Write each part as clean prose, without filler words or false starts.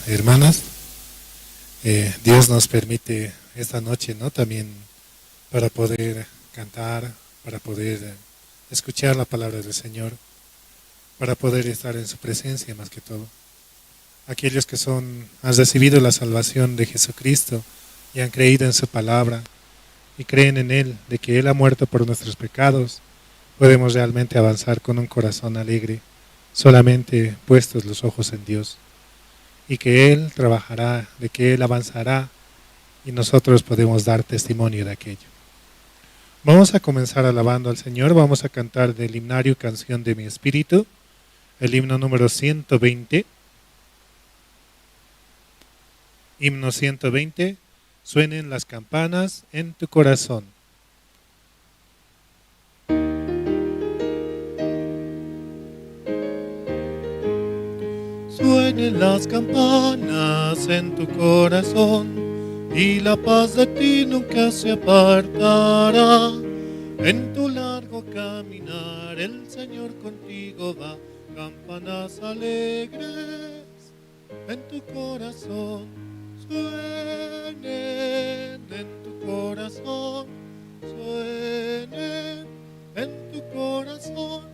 hermanas. Dios nos permite esta noche, ¿no? También para poder cantar, para poder escuchar la palabra del Señor, para poder estar en su presencia más que todo. Aquellos que han recibido la salvación de Jesucristo y han creído en su palabra y creen en Él, de que Él ha muerto por nuestros pecados, podemos realmente avanzar con un corazón alegre, solamente puestos los ojos en Dios, y que Él trabajará, de que Él avanzará, y nosotros podemos dar testimonio de aquello. Vamos a comenzar alabando al Señor, vamos a cantar del himnario Canción de mi Espíritu, el himno número 120. Himno 120, suenen las campanas en tu corazón. Suenen las campanas en tu corazón y la paz de ti nunca se apartará. En tu largo caminar el Señor contigo va, campanas alegres en tu corazón, suenen en tu corazón, suenen en tu corazón.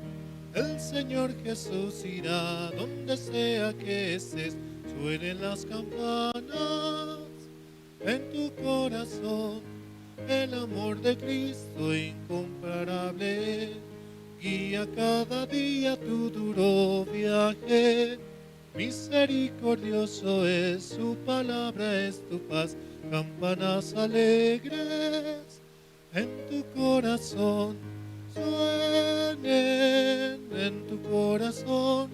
El Señor Jesús irá donde sea que estés, suenen las campanas en tu corazón. El amor de Cristo incomparable guía cada día tu duro viaje. Misericordioso es, su palabra es tu paz, campanas alegres en tu corazón, suenen en tu corazón,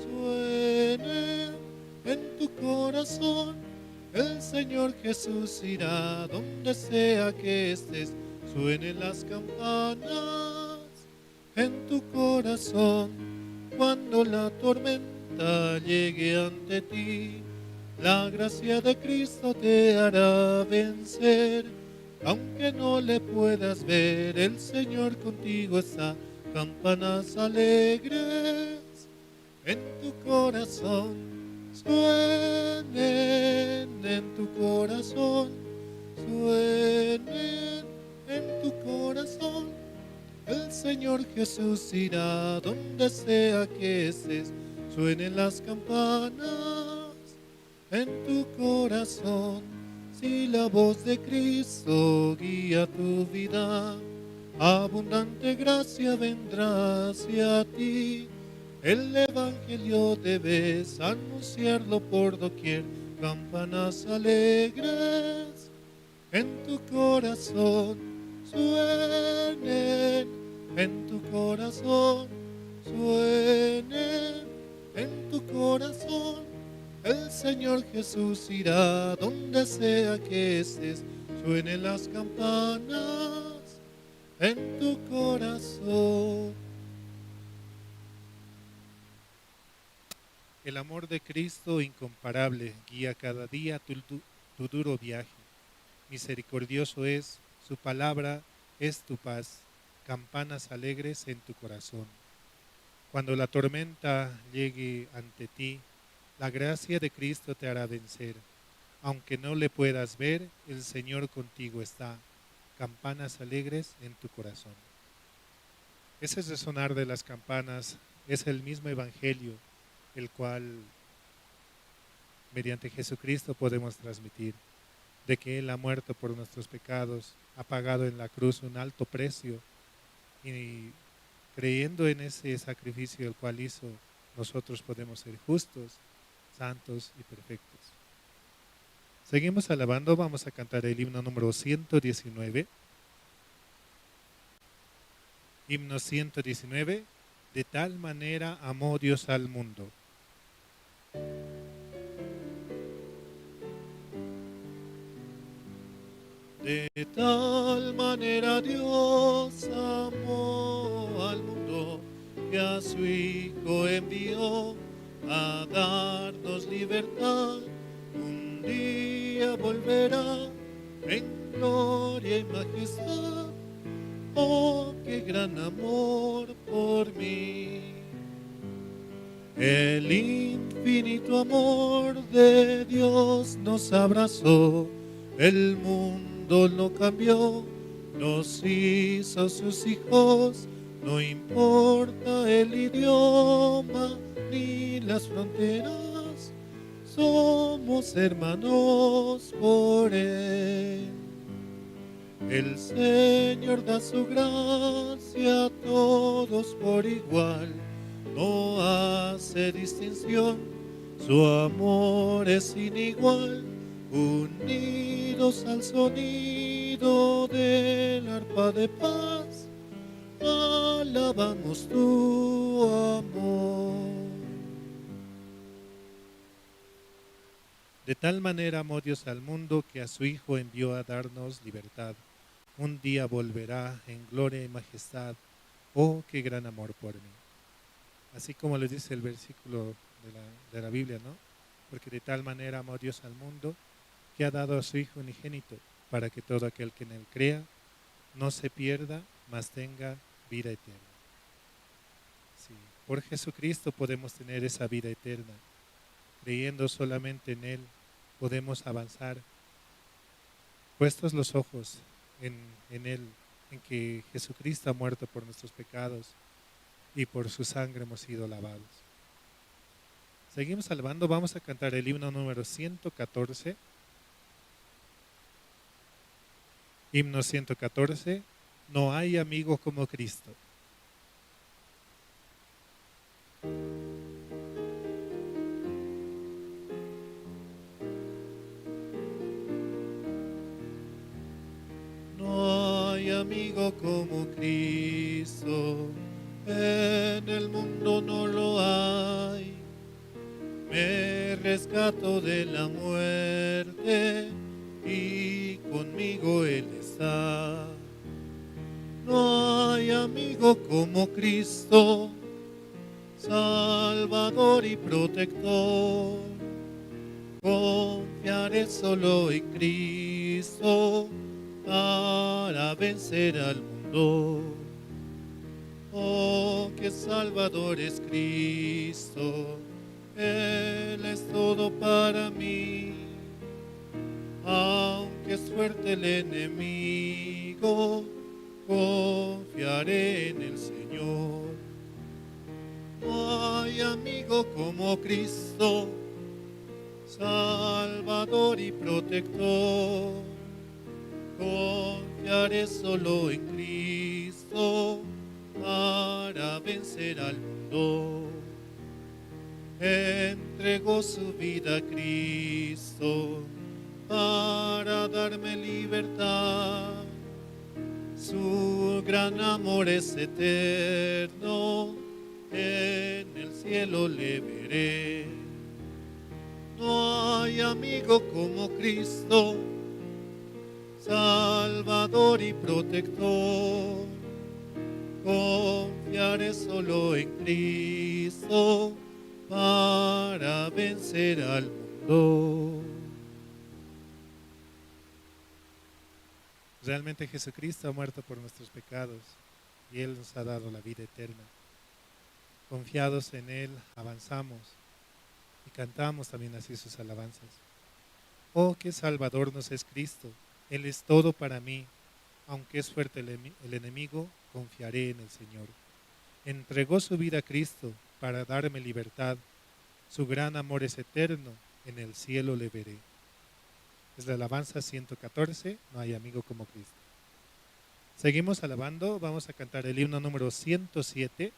suenen en tu corazón. El Señor Jesús irá donde sea que estés, suenen las campanas en tu corazón. Cuando la tormenta llegue ante ti, la gracia de Cristo te hará vencer. Aunque no le puedas ver, el Señor contigo está. Campanas alegres en tu corazón, suenen en tu corazón, suenen en tu corazón. El Señor Jesús irá donde sea que estés, suenen las campanas en tu corazón. Si la voz de Cristo guía tu vida, abundante gracia vendrá hacia ti. El Evangelio debes anunciarlo por doquier, campanas alegres en tu corazón, suenen en tu corazón, suenen en tu corazón. El Señor Jesús irá donde sea que estés, suenen las campanas en tu corazón. El amor de Cristo incomparable guía cada día tu duro viaje. Misericordioso es, su palabra es tu paz, campanas alegres en tu corazón. Cuando la tormenta llegue ante ti, la gracia de Cristo te hará vencer. Aunque no le puedas ver, el Señor contigo está. Campanas alegres en tu corazón. Ese resonar de las campanas es el mismo Evangelio, el cual mediante Jesucristo podemos transmitir, de que Él ha muerto por nuestros pecados, ha pagado en la cruz un alto precio, y creyendo en ese sacrificio el cual hizo, nosotros podemos ser justos, santos y perfectos. Seguimos alabando, vamos a cantar el himno número 119. Himno 119, de tal manera amó Dios al mundo. De tal manera Dios amó al mundo que a su Hijo envió a darnos libertad. Un día volverá en gloria y majestad. Oh, qué gran amor por mí. El infinito amor de Dios nos abrazó, el mundo lo cambió, nos hizo sus hijos, no importa el idioma ni las fronteras, somos hermanos por Él. El Señor da su gracia a todos por igual, no hace distinción, su amor es sin igual, unidos al sonido del arpa de paz, alabamos tu amor. De tal manera amó Dios al mundo que a su Hijo envió a darnos libertad. Un día volverá en gloria y majestad. Oh, qué gran amor por mí. Así como le dice el versículo de la Biblia, ¿no? Porque de tal manera amó Dios al mundo que ha dado a su Hijo unigénito para que todo aquel que en él crea no se pierda, mas tenga vida eterna. Sí, por Jesucristo podemos tener esa vida eterna. Creyendo solamente en Él podemos avanzar. Puestos los ojos en Él, en que Jesucristo ha muerto por nuestros pecados y por su sangre hemos sido lavados. Seguimos alabando, vamos a cantar el himno número 114. Himno 114, No hay amigo como Cristo. No hay amigo como Cristo, en el mundo no lo hay. Me rescató de la muerte y conmigo Él está. No hay amigo como Cristo, Salvador y protector. Confiaré solo en Cristo para vencer al mundo. Oh, qué Salvador es Cristo, Él es todo para mí. Aunque es fuerte el enemigo, confiaré en el Señor. No hay amigo como Cristo, Salvador y protector. Confiaré solo en Cristo para vencer al mundo. Entregó su vida a Cristo para darme libertad. Su gran amor es eterno, en el cielo le veré. No hay amigo como Cristo, Salvador y protector. Confiaré solo en Cristo para vencer al mundo. Realmente Jesucristo ha muerto por nuestros pecados y Él nos ha dado la vida eterna. Confiados en Él, avanzamos y cantamos también así sus alabanzas. Oh, qué Salvador nos es Cristo. Él es todo para mí. Aunque es fuerte el enemigo, confiaré en el Señor. Entregó su vida a Cristo para darme libertad. Su gran amor es eterno, en el cielo le veré. Es la alabanza 114, No hay amigo como Cristo. Seguimos alabando, vamos a cantar el himno número 107.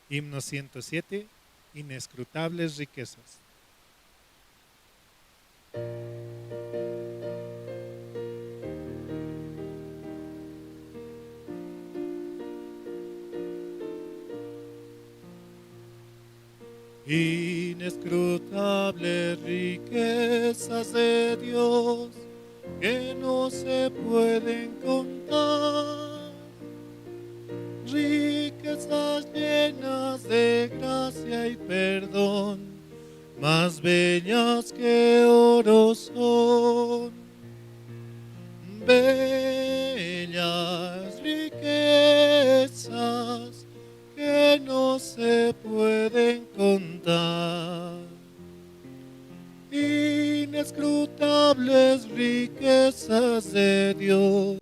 Himno 107, Inescrutables riquezas. Inescrutables riquezas de Dios que no se pueden contar, riquezas llenas de gracia y perdón, más bellas que oro son. Bellas riquezas que se pueden contar. Inescrutables riquezas de Dios,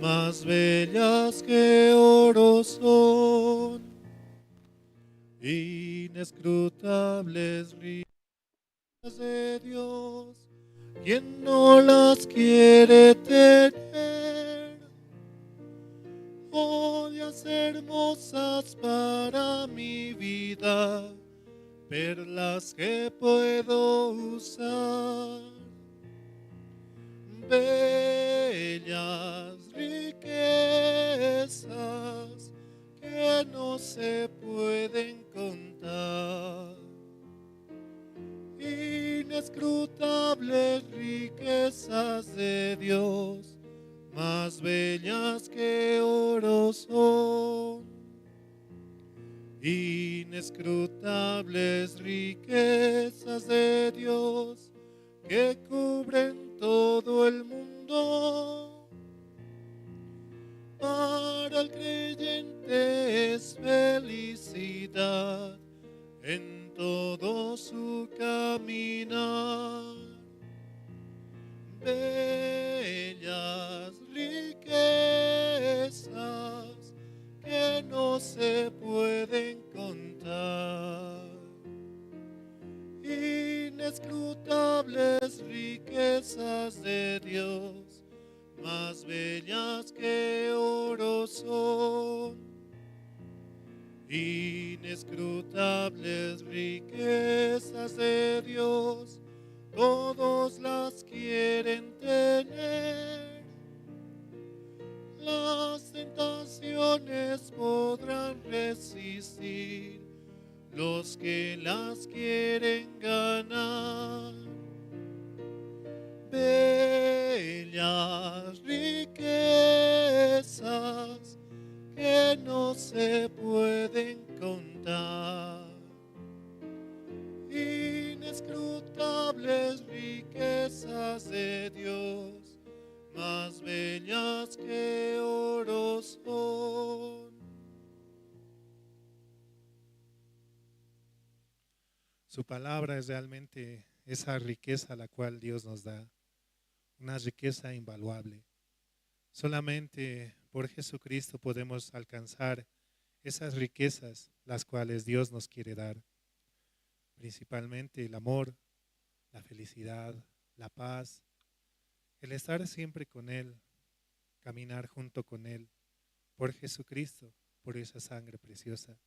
más bellas que oro son. Inescrutables riquezas de Dios, quien no las quiere tener. Joyas hermosas para mi vida, perlas que puedo usar. Bellas riquezas que no se pueden contar. Inescrutables riquezas de Dios, más bellas que oro son. Inescrutables riquezas de Dios que cubren todo el mundo. Para el creyente es felicidad en todo su caminar. Bellas riquezas que no se pueden contar. Inescrutables riquezas de Dios, más bellas que oro son. Inescrutables riquezas de Dios, todos las quieren tener. Las tentaciones podrán resistir los que las quieren ganar. Bellas riquezas que no se pueden contar. Inescrutables riquezas de Dios, más bellas que oro son. Su palabra es realmente esa riqueza la cual Dios nos da, una riqueza invaluable. Solamente por Jesucristo podemos alcanzar esas riquezas las cuales Dios nos quiere dar. Principalmente el amor, la felicidad, la paz, el estar siempre con Él, caminar junto con Él, por Jesucristo, por esa sangre preciosa.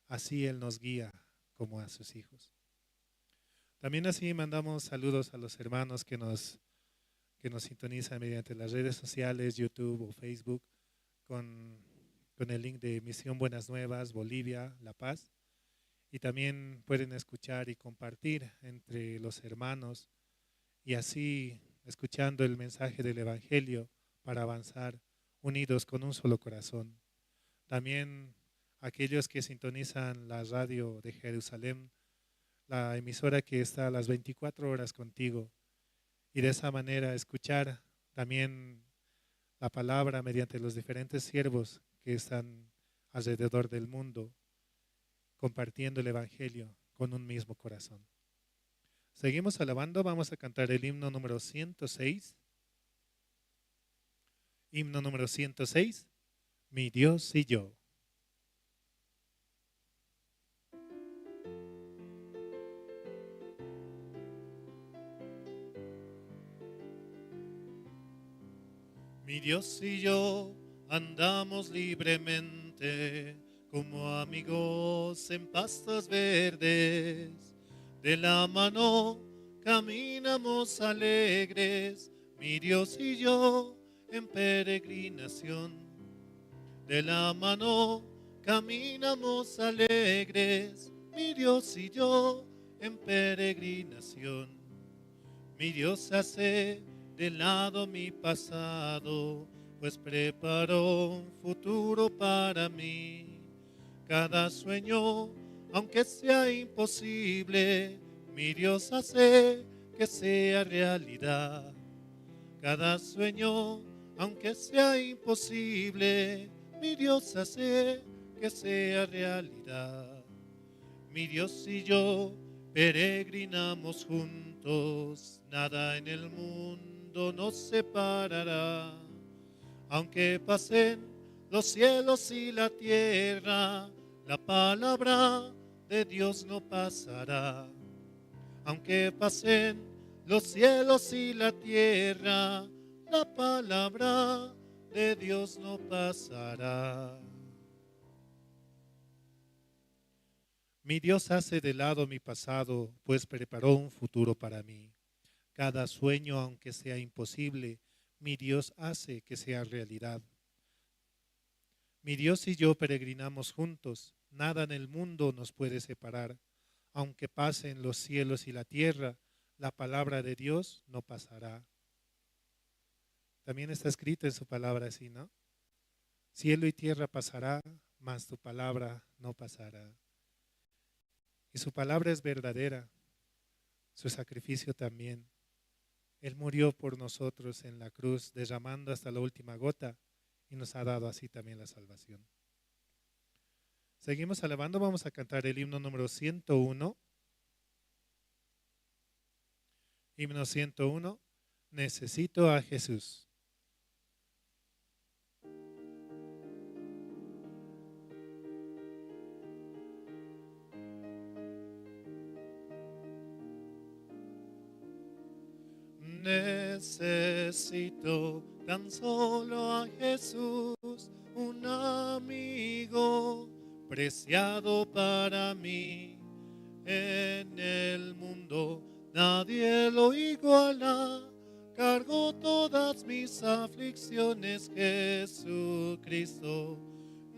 Así Él nos guía como a sus hijos. También así mandamos saludos a los hermanos que nos sintonizan mediante las redes sociales, YouTube o Facebook, con el link de Misión Buenas Nuevas, Bolivia, La Paz. Y también pueden escuchar y compartir entre los hermanos y así escuchando el mensaje del Evangelio para avanzar unidos con un solo corazón. También aquellos que sintonizan la radio de Jerusalén, la emisora que está a las 24 horas contigo, y de esa manera escuchar también la palabra mediante los diferentes siervos que están alrededor del mundo, compartiendo el Evangelio con un mismo corazón. Seguimos alabando, vamos a cantar el himno número 106. Himno número 106, Mi Dios y yo. Mi Dios y yo andamos libremente como amigos en pastos verdes. De la mano caminamos alegres, mi Dios y yo en peregrinación. De la mano caminamos alegres, mi Dios y yo en peregrinación. Mi Dios hace de lado mi pasado, pues preparó un futuro para mí. Cada sueño, aunque sea imposible, mi Dios hace que sea realidad. Cada sueño, aunque sea imposible, mi Dios hace que sea realidad. Mi Dios y yo peregrinamos juntos, nada en el mundo nos separará. Aunque pasen los cielos y la tierra, la palabra de Dios no pasará. Aunque pasen los cielos y la tierra, la palabra de Dios no pasará. Mi Dios hace de lado mi pasado, pues preparó un futuro para mí. Cada sueño, aunque sea imposible, mi Dios hace que sea realidad. Mi Dios y yo peregrinamos juntos, nada en el mundo nos puede separar. Aunque pasen los cielos y la tierra, la palabra de Dios no pasará. También está escrito en su palabra así, ¿no? Cielo y tierra pasará, mas tu palabra no pasará. Y su palabra es verdadera, su sacrificio también. Él murió por nosotros en la cruz, derramando hasta la última gota, y nos ha dado así también la salvación. Seguimos alabando, vamos a cantar el himno número 101. Himno 101, Necesito a Jesús. Necesito tan solo a Jesús, un amigo preciado para mí. En el mundo nadie lo iguala, cargó todas mis aflicciones, Jesucristo.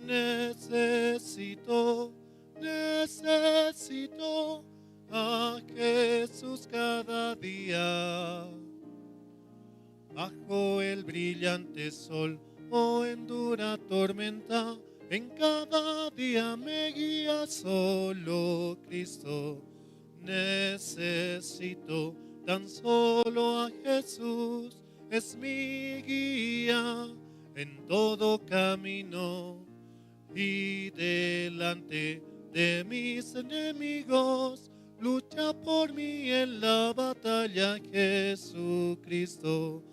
Necesito, necesito a Jesús cada día. Bajo el brillante sol o en dura tormenta, en cada día me guía solo Cristo. Necesito tan solo a Jesús, es mi guía en todo camino. Y delante de mis enemigos, lucha por mí en la batalla, Jesucristo.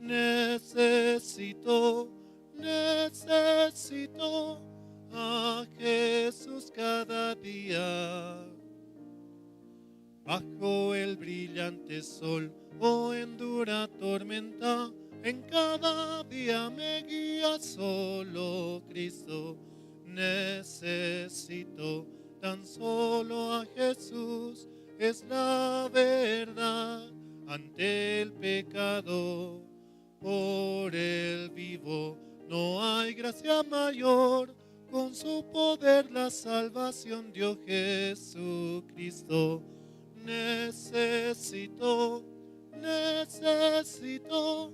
Necesito, necesito a Jesús cada día. Bajo el brillante sol o en dura tormenta, en cada día me guía solo Cristo. Necesito tan solo a Jesús, es la verdad ante el pecado. Por el vivo no hay gracia mayor, con su poder la salvación dio Jesucristo. Necesito, necesito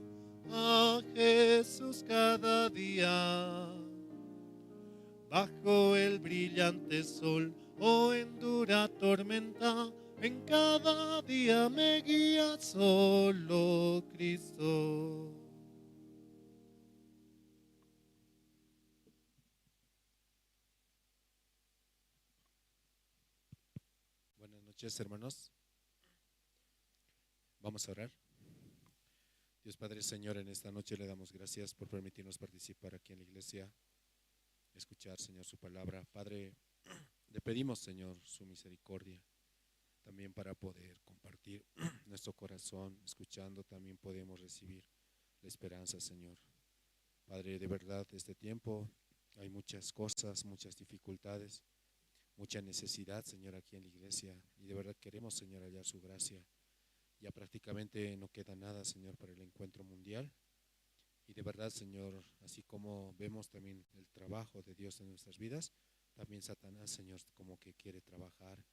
a Jesús cada día. Bajo el brillante sol o en dura tormenta, en cada día me guía solo Cristo. Buenas noches, hermanos. Vamos a orar. Dios Padre, Señor, en esta noche le damos gracias por permitirnos participar aquí en la iglesia, escuchar, Señor, su palabra. Padre, le pedimos, Señor, su misericordia también para poder compartir nuestro corazón. Escuchando también podemos recibir la esperanza, Señor. Padre, de verdad, este tiempo hay muchas cosas, muchas dificultades, mucha necesidad, Señor, aquí en la iglesia, y de verdad queremos, Señor, hallar su gracia. Ya prácticamente no queda nada, Señor, para el encuentro mundial. Y de verdad, Señor, así como vemos también el trabajo de Dios en nuestras vidas, también Satanás, Señor, como que quiere trabajar,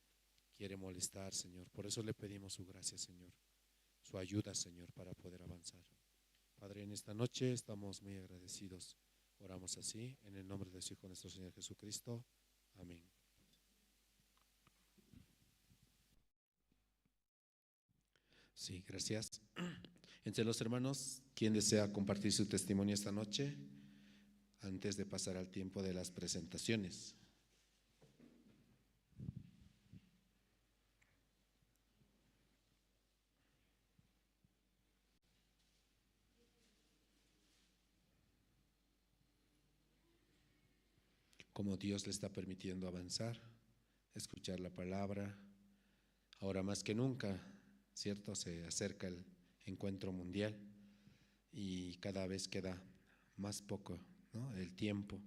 quiere molestar, Señor. Por eso le pedimos su gracia, Señor, su ayuda, Señor, para poder avanzar. Padre, en esta noche estamos muy agradecidos. Oramos así, en el nombre de su Hijo, nuestro Señor Jesucristo. Amén. Sí, gracias. Entre los hermanos, ¿quién desea compartir su testimonio esta noche? Antes de pasar al tiempo de las presentaciones. Cómo Dios le está permitiendo avanzar, escuchar la palabra. Ahora más que nunca, ¿cierto? Se acerca el encuentro mundial y cada vez queda más poco, ¿no? El tiempo,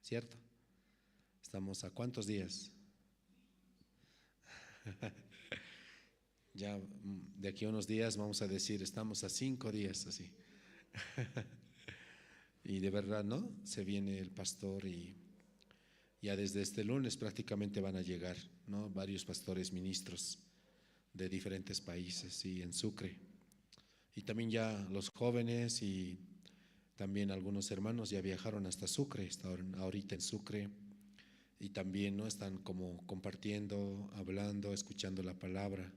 ¿cierto? ¿Estamos a cuántos días? Ya de aquí a unos días vamos a decir, estamos a 5 días así. Y de verdad, ¿no? Se viene el pastor y ya desde este lunes prácticamente van a llegar, ¿no? Varios pastores ministros de diferentes países y en Sucre. Y también ya los jóvenes y también algunos hermanos ya viajaron hasta Sucre, están ahorita en Sucre. Y también, ¿no? Están como compartiendo, hablando, escuchando la palabra,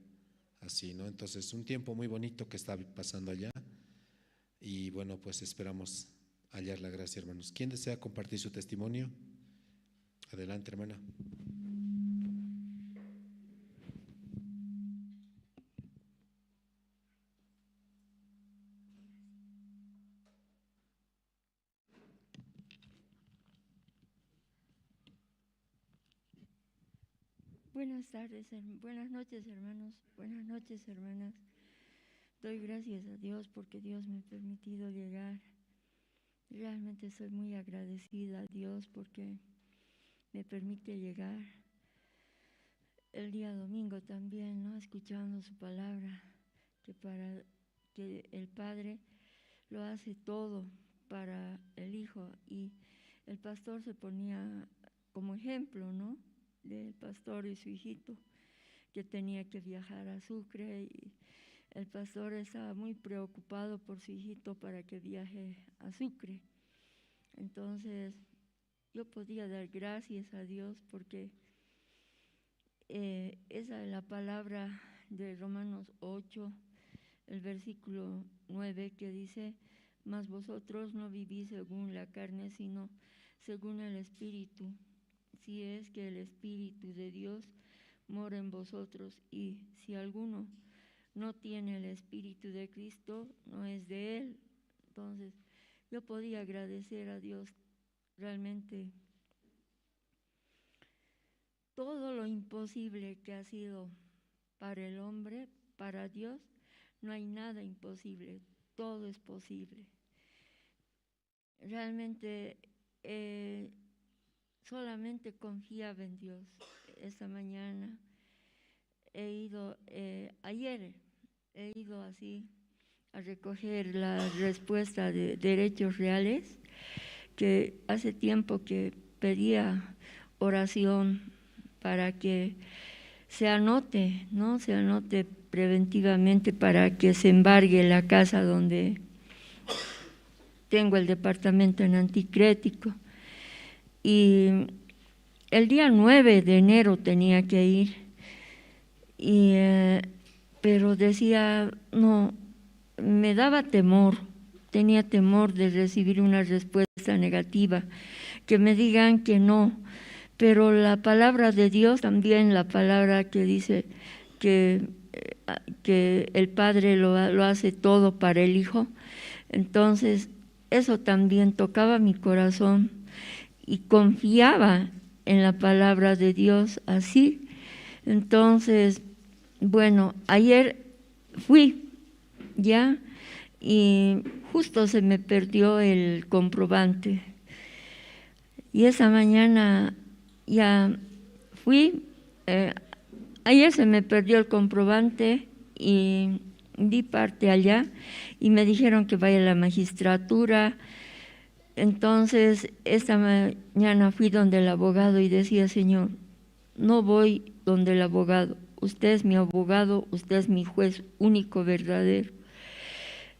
así, ¿no? Entonces, un tiempo muy bonito que está pasando allá. Y bueno, pues esperamos hallar la gracia, hermanos. ¿Quién desea compartir su testimonio? Adelante, hermana. Buenas tardes, buenas noches, hermanos, buenas noches, hermanas. Doy gracias a Dios porque Dios me ha permitido llegar. Realmente soy muy agradecida a Dios porque me permite llegar. El día domingo también, ¿no? Escuchando su palabra, que el Padre lo hace todo para el Hijo. Y el pastor se ponía como ejemplo, ¿no? Del pastor y su hijito, que tenía que viajar a Sucre, y el pastor estaba muy preocupado por su hijito para que viaje a Sucre. Entonces yo podía dar gracias a Dios porque esa es la palabra de Romanos 8, el versículo 9, que dice: mas vosotros no vivís según la carne, sino según el Espíritu, si es que el Espíritu de Dios mora en vosotros, y si alguno no tiene el Espíritu de Cristo, no es de él. Entonces, yo podía agradecer a Dios realmente todo lo imposible que ha sido para el hombre, para Dios, no hay nada imposible, todo es posible. Realmente solamente confiaba en Dios. Esta mañana he ido, ayer he ido así a recoger la respuesta de derechos reales, que hace tiempo que pedía oración para que se anote, ¿no? Se anote preventivamente para que se embargue la casa donde tengo el departamento en anticrético. Y el día 9 de enero tenía que ir, pero decía, no, me daba temor, tenía temor de recibir una respuesta negativa, que me digan que no, pero la palabra de Dios también, la palabra que dice que el Padre lo hace todo para el Hijo, entonces eso también tocaba mi corazón y confiaba en la palabra de Dios así. Entonces, bueno, ayer fui ya y justo se me perdió el comprobante. Y esa mañana ya fui, ayer se me perdió el comprobante y di parte allá y me dijeron que vaya a la magistratura. Entonces, esta mañana fui donde el abogado y decía: Señor, no voy donde el abogado, usted es mi abogado, usted es mi juez único verdadero.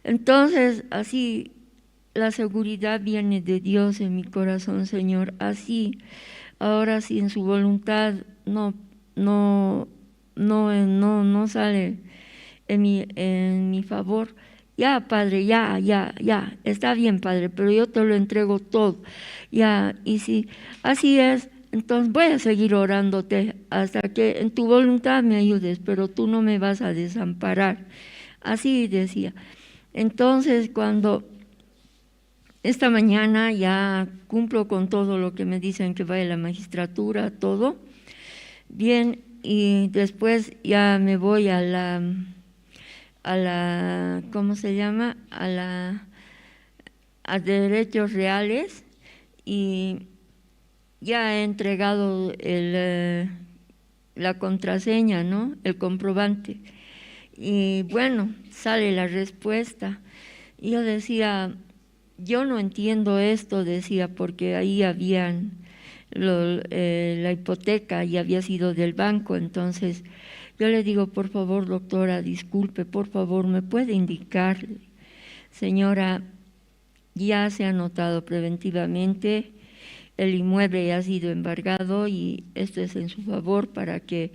Entonces, así, la seguridad viene de Dios en mi corazón, Señor. Así, ahora sí, en su voluntad no sale en mi favor. Ya, Padre, ya, está bien, Padre, pero yo te lo entrego todo. Ya, y si así es, entonces voy a seguir orándote hasta que en tu voluntad me ayudes, pero tú no me vas a desamparar. Así decía. Entonces, cuando Esta mañana ya cumplo con todo lo que me dicen que vaya a la magistratura, todo. Bien, y después ya me voy a la, ¿cómo se llama? A derechos reales, y ya he entregado la contraseña, ¿no? El comprobante. Y bueno, sale la respuesta. Y yo decía, yo no entiendo esto, decía, porque ahí habían la hipoteca y había sido del banco. Entonces yo le digo, por favor, doctora, disculpe, por favor, ¿me puede indicar? Señora, ya se ha anotado preventivamente, el inmueble ya ha sido embargado y esto es en su favor para que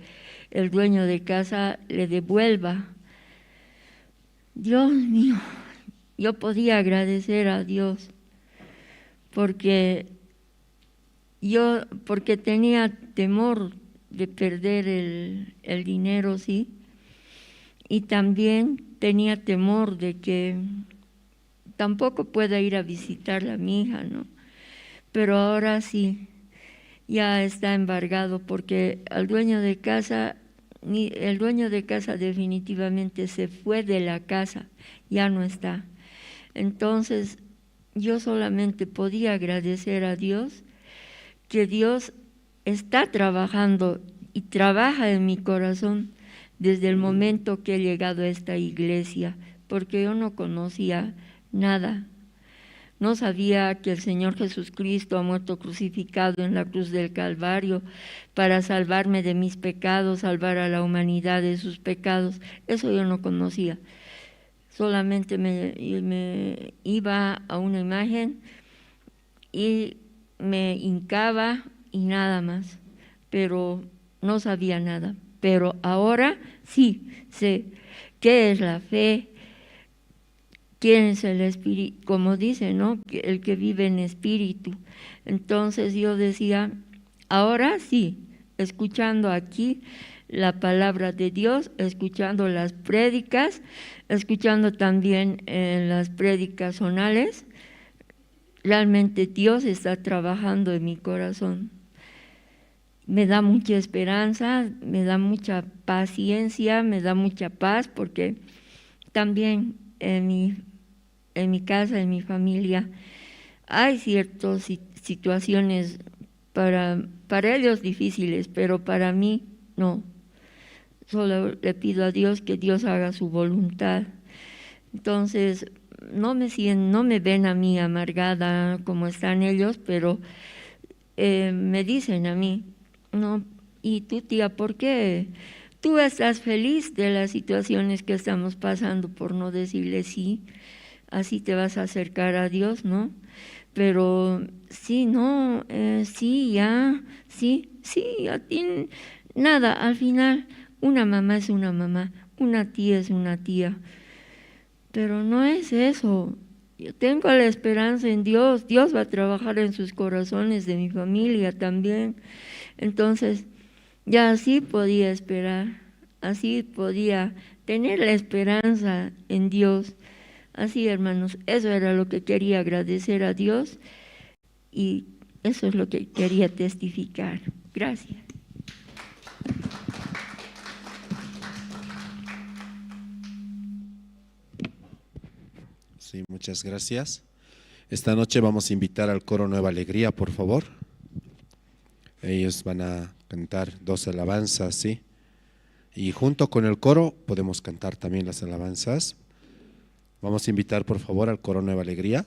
el dueño de casa le devuelva. Dios mío, yo podía agradecer a Dios porque tenía temor de perder el dinero, sí, y también tenía temor de que tampoco pueda ir a visitarla a mi hija, ¿no? Pero ahora sí, ya está embargado porque al dueño de casa, el dueño de casa definitivamente se fue de la casa, ya no está. Entonces yo solamente podía agradecer a Dios que Dios está trabajando y trabaja en mi corazón desde el momento que he llegado a esta iglesia, porque yo no conocía nada. No sabía que el Señor Jesucristo ha muerto crucificado en la cruz del Calvario para salvarme de mis pecados, salvar a la humanidad de sus pecados. Eso yo no conocía. Solamente me iba a una imagen y me hincaba y nada más, pero no sabía nada. Pero ahora sí sé qué es la fe, quién es el espíritu, como dice, ¿no? El que vive en espíritu. Entonces yo decía, ahora sí, escuchando aquí la palabra de Dios, escuchando las prédicas, escuchando también las prédicas zonales, realmente Dios está trabajando en mi corazón. Me da mucha esperanza, me da mucha paciencia, me da mucha paz, porque también en mi casa, en mi familia, hay ciertas situaciones para ellos difíciles, pero para mí no. Solo le pido a Dios que Dios haga su voluntad. Entonces, no me ven a mí amargada como están ellos, pero me dicen a mí, no, y tú, tía, ¿por qué? Tú estás feliz de las situaciones que estamos pasando, por no decirle sí, así te vas a acercar a Dios, ¿no? Pero sí, no, sí, ya, sí, sí, a ti nada, al final una mamá es una mamá, una tía es una tía, pero no es eso. Yo tengo la esperanza en Dios, Dios va a trabajar en sus corazones, de mi familia también. Entonces, ya así podía esperar, así podía tener la esperanza en Dios. Así, hermanos, eso era lo que quería agradecer a Dios y eso es lo que quería testificar. Gracias. Sí, muchas gracias. Esta noche vamos a invitar al coro Nueva Alegría, por favor. Ellos van a cantar 2 alabanzas, ¿sí? Y junto con el coro podemos cantar también las alabanzas. Vamos a invitar, por favor, al coro Nueva Alegría.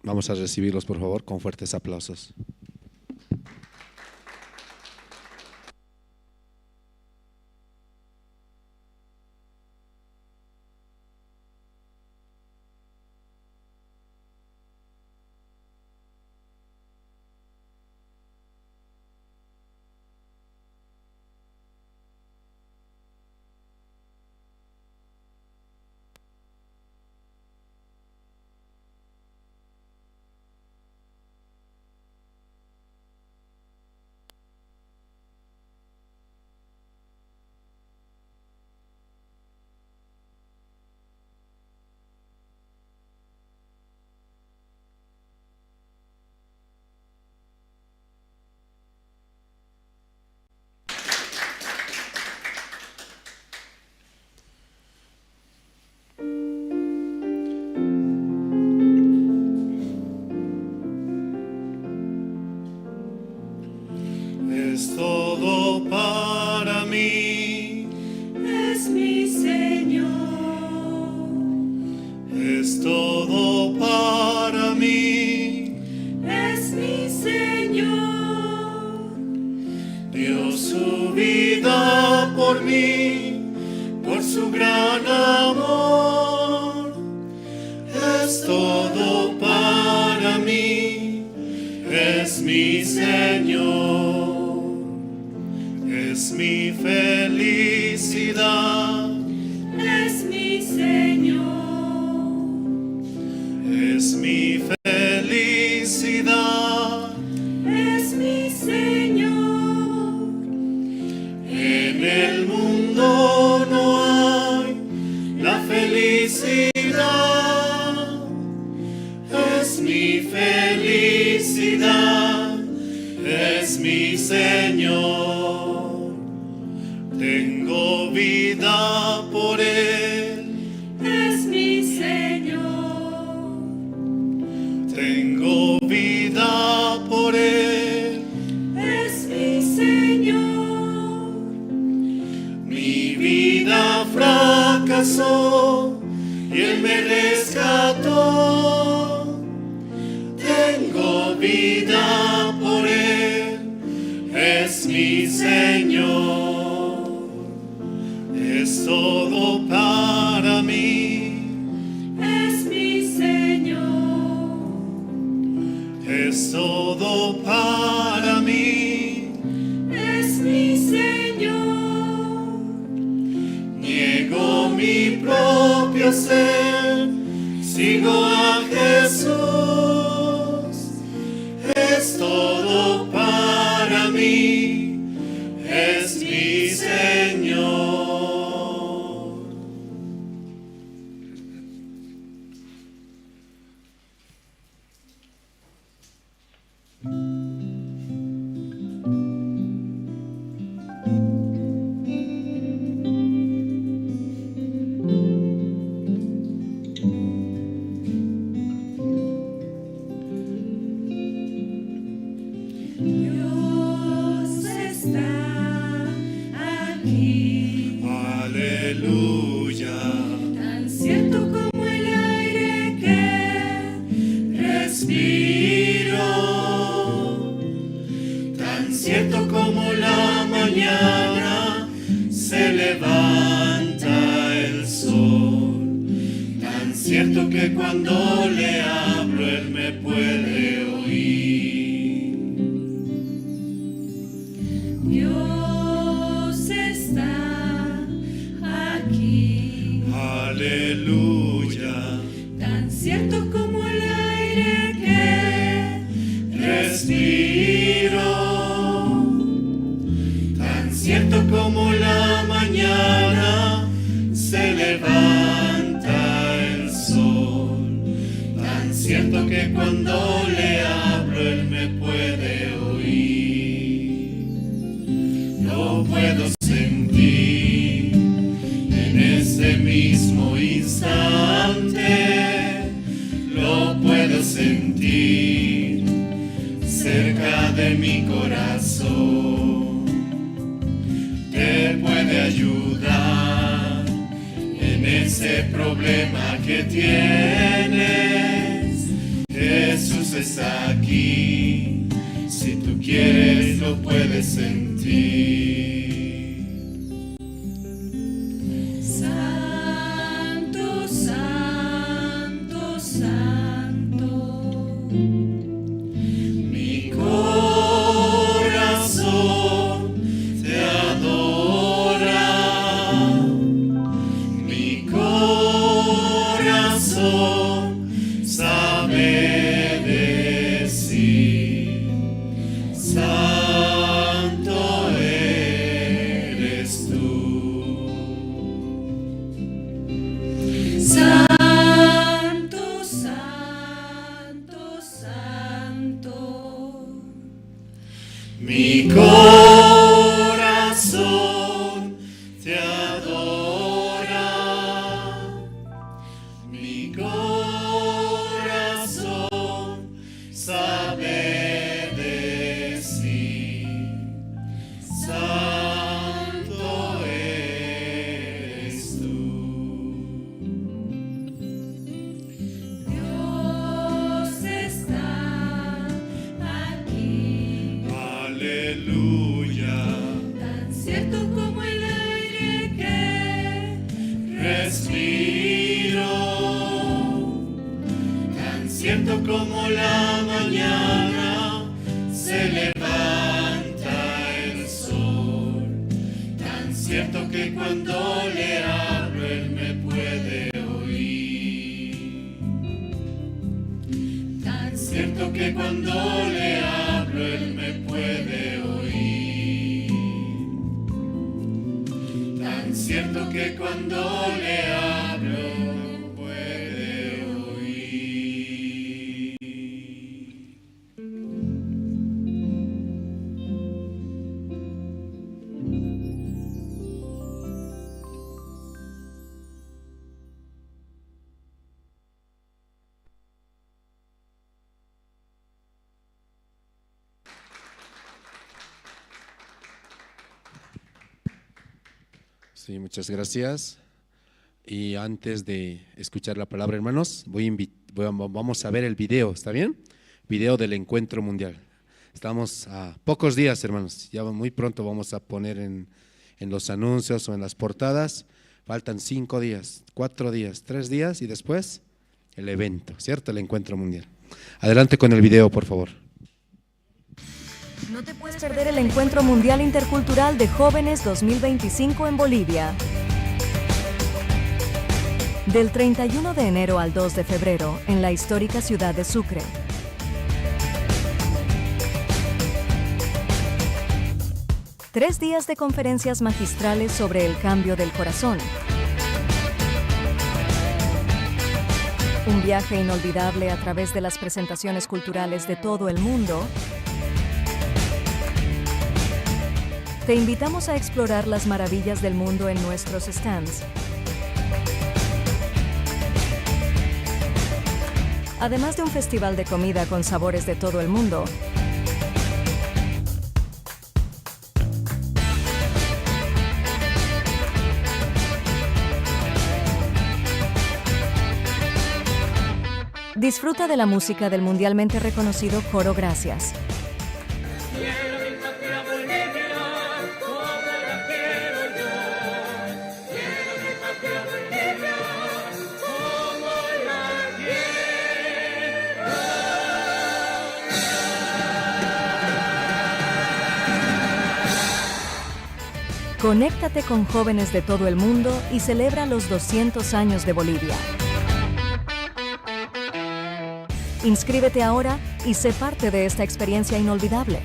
Vamos a recibirlos, por favor, con fuertes aplausos. por mí, por su gran amor. Es todo para mí, es mi Señor, es mi felicidad, es mi Señor, es mi felicidad, es mi Señor. En el mundo no hay la felicidad, es mi felicidad, es mi Señor. Tengo vida por Él, es mi Señor. Tengo vida por Él, es mi Señor. Mi vida fracasó y Él me rescató. Tengo vida por Él, es mi Señor. Es todo para mí, es mi Señor. Es todo para mí, es mi Señor. Niego mi propio ser, sigo a Jesús. Es todo para mí, es mi Señor. Dios está aquí. Aleluya. Tan cierto como el aire que respiro, tan cierto como la mañana se levanta el sol, tan cierto que cuando le hablo él me puede oír. Dios está aquí. Aleluya. Tan cierto como el aire que respiro, tan cierto como la mañana se levanta el sol, tan cierto que cuando le hablo él me puede oír. Lo puedo sentir en ese mismo instante, lo puedo sentir cerca de mi corazón. Te puede ayudar en ese problema que tienes. Jesús está aquí, si tú quieres lo puedes sentir. Santo, santo, santo. Mi corazón te adora, mi corazón sabe decir, santo eres tú. Santo, santo, santo. Mi corazón te adora, mi corazón sabe decir, santo eres tú. Dios está aquí. Aleluya. Tan cierto como el aire. Respiro, tan cierto como la mañana se levanta el sol, tan cierto que cuando le hablo él me puede oír, tan cierto que cuando le hablo él me puede oír, tan cierto que cuando le hablo me puede oír. Sí, muchas gracias. Y antes de escuchar la palabra, hermanos, vamos a ver el video, ¿está bien? Video del Encuentro Mundial. Estamos a pocos días, hermanos. Ya muy pronto vamos a poner en los anuncios o en las portadas. Faltan 5 días, 4 días, 3 días y después el evento, ¿cierto? El Encuentro Mundial. Adelante con el video, por favor. No te puedes perder el Encuentro Mundial Intercultural de Jóvenes 2025 en Bolivia. Del 31 de enero al 2 de febrero, en la histórica ciudad de Sucre. 3 días de conferencias magistrales sobre el cambio del corazón. Un viaje inolvidable a través de las presentaciones culturales de todo el mundo. Te invitamos a explorar las maravillas del mundo en nuestros stands. Además de un festival de comida con sabores de todo el mundo. Disfruta de la música del mundialmente reconocido Coro Gracias. Conéctate con jóvenes de todo el mundo y celebra los 200 años de Bolivia. Inscríbete ahora y sé parte de esta experiencia inolvidable.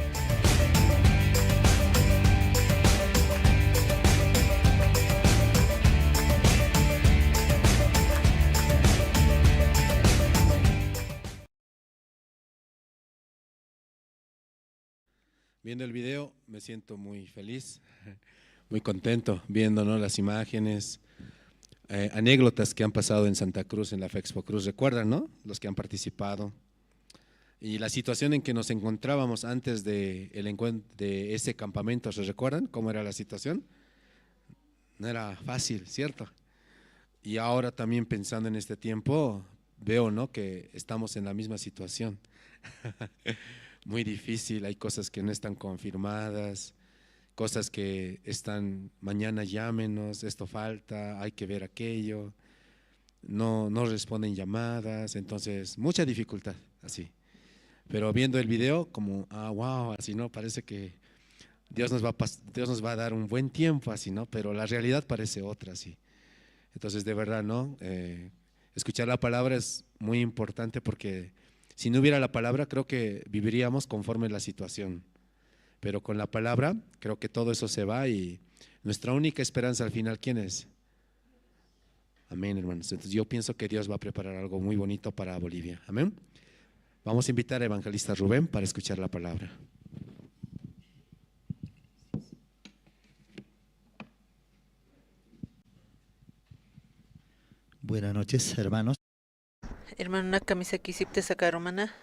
Viendo el video me siento muy feliz, muy contento viendo, ¿no?, las imágenes, anécdotas que han pasado en Santa Cruz, en la Fexpo Cruz, recuerdan, ¿no?, los que han participado. Y la situación en que nos encontrábamos antes de ese campamento, ¿se recuerdan cómo era la situación? No era fácil, ¿cierto? Y ahora también pensando en este tiempo, veo, ¿no?, que estamos en la misma situación. Muy difícil, hay cosas que no están confirmadas, cosas que están, mañana llámenos, esto falta, hay que ver aquello, no responden llamadas, entonces mucha dificultad, así. Pero viendo el video, como, ah, wow, así, ¿no? Parece que Dios nos va a dar un buen tiempo, así, ¿no? Pero la realidad parece otra, así. Entonces, de verdad, ¿no? Escuchar la palabra es muy importante porque si no hubiera la palabra, creo que viviríamos conforme la situación. Pero con la palabra, creo que todo eso se va y nuestra única esperanza al final, ¿quién es? Amén, hermanos. Entonces yo pienso que Dios va a preparar algo muy bonito para Bolivia. Amén. Vamos a invitar al evangelista Rubén para escuchar la palabra. Buenas noches, hermanos. Hermano, una camisa que hiciste sacar, hermana.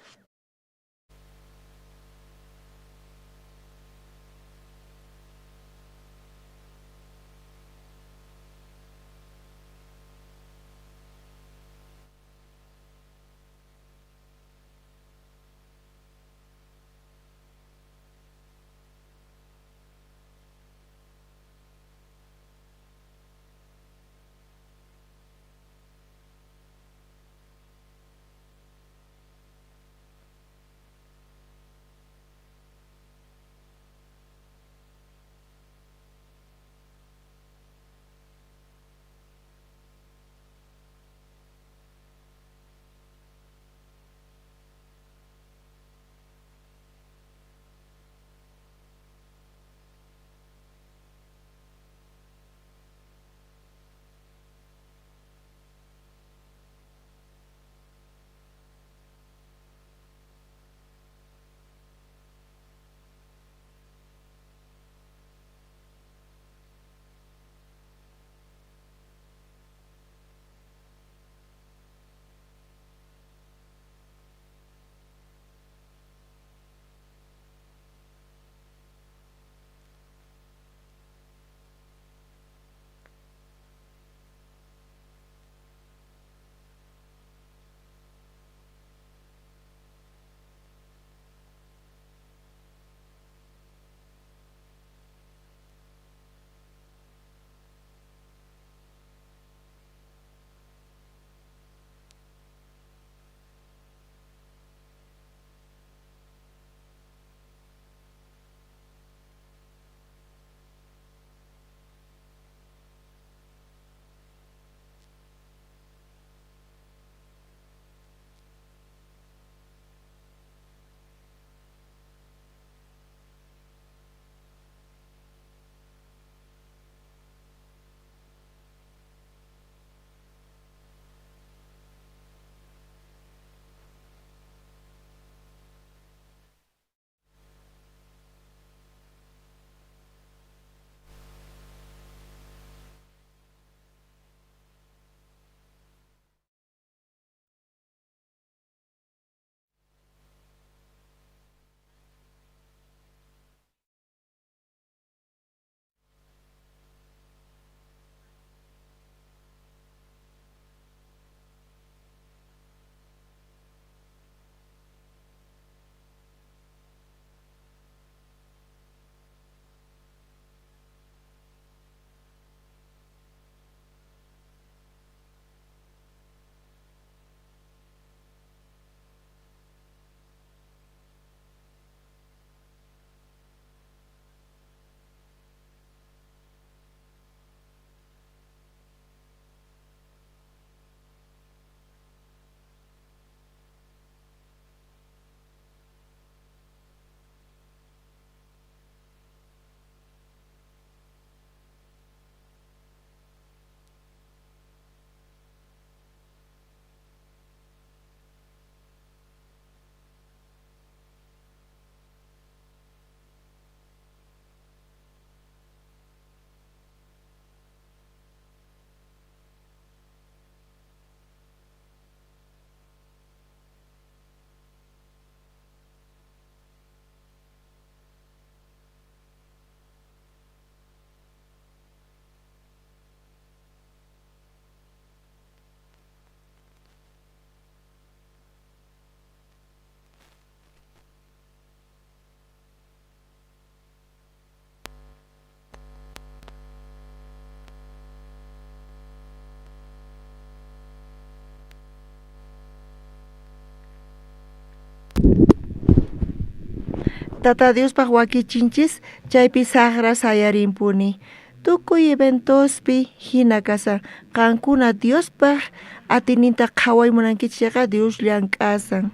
Tata Diospaj wakichinchis chaypi sajra sayarinpuni. Tukuy eventospi hina kasan. Qankuna Diospaj atiyninta qhaway munankichis chayqa Dios llank'asan.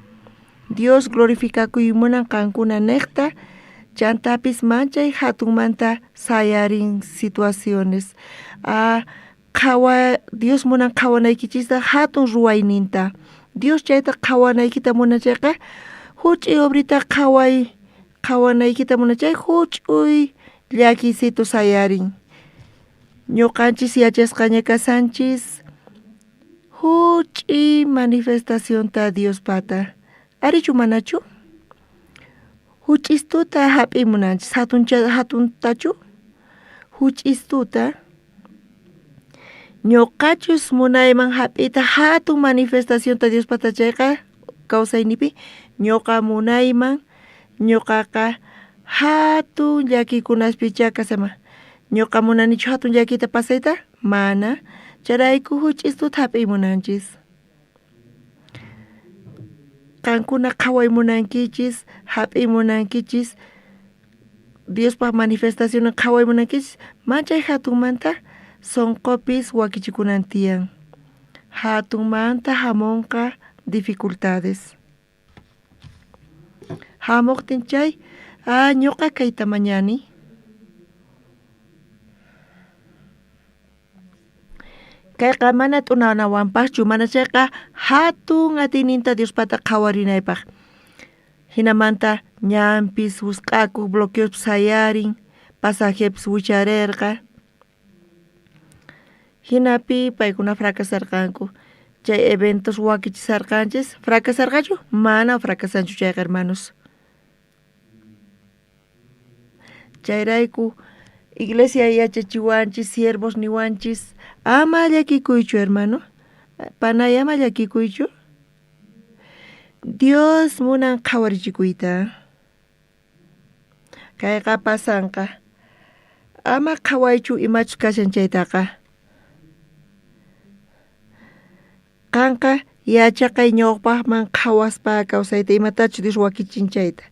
Dios glorificakuy munan qankuna niqta chantapis manchay hatunmanta sayarin situaciones. Qhawa Dios munan qhawanaykichista hatun ruwayninta. Dios chayta qhawanaykita munan chayqa huch'uy obrita qhaway qhawanaykita munan chay huch'uy llakiysitu sayarin. Ñuqanchis yachasqaña kasanchis huch'iy manifestacionta Diospata. Arichu manachu? Huch'istuta hap'iy munanchis hatuntachu? Huch'istuta. Ñuqachus munayman hap'iyta hatun manifestacionta Diospata chayqa kawsaynipi ñuqa munayman ñuqaqa hatun llakiykunaspichá kasayman. Ñuqa munanichu hatun llakiyta pasayta? Mana. Chayrayku huch'istuta hap'iy munanchis. Qankuna qhaway munankichis, hap'iy munankichis, Diospaj manifestacionnin qhaway munankichis, manchay hatunmanta sonqopis wakichikunan tiyan. Hatunmanta hamunqa dificultades. Hamuqtin chay, ñuqa kayta mañani. Kayqa mana t'unanawanpaqchu, mana chayqa hatun atiyninta Diospata qhawarinaypaq. Hinamanta ñanpis wisq'akuq bloqueospis sayarin, pasajepis wicharerqa. Hinapi paykuna fracasarqanku. Chay eventos wakichisarqanchis, fracasarqachu? Mana fracasanchu chayqa hermanos. Chayrayku iglesia yachachiwanchis, siervos niwanchis, ama llakikuychu hermano, panay ama llakikuychu. Dios munan qhawarichikuyta. Kayqa pasanqa. Ama qhawaychu imachus kashan chaytaqa. Qanqa yachaqay ñawpaqman qhawaspa kawsayta imatachus Dios wakichin chayta.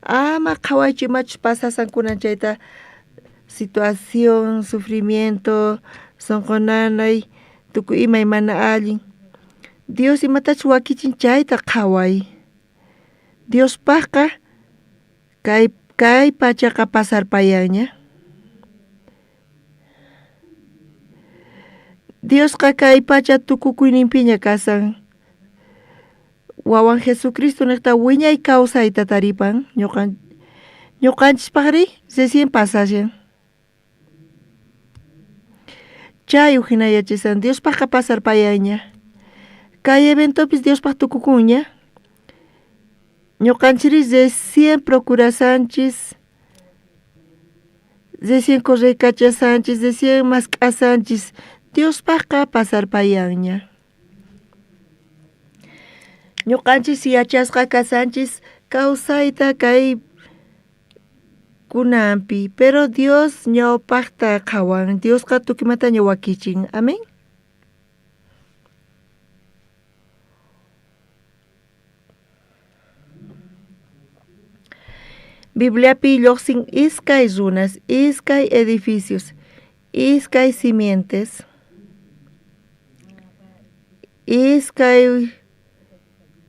Ama qhawaychu imachus pasasan kunan chayta situación, sufrimiento, sonqo nanay, tukuy imay mana allin. Dios imatachus wakichin chayta qhaway. Diospaqqa kay pachaqa pasarpayanña. Diosqa kay pacha tukukuyninpiña kasan. Wawan Jesucristo niqta wiñay kawsayta taripan ñuqanchispaqri recién pasashan. Chay hina yachasan Diospaqqa pasarpayanña. Kay eventopis Diospaq tukukunña. Ñuqanchiri recién procurasanchis, recién correkachasanchis, recién mask'asanchis, Diospaqqa pasarpayanña. Ñuqanchis yachasqa kasanchis kawsayta kay kunanpi, pero Dios ñawpaqta qhawan, Diosqa tukuymataña wakichin. Amén. Bibliapi lluqsin iskay runas, iskay edificios, iskay simientes, iskay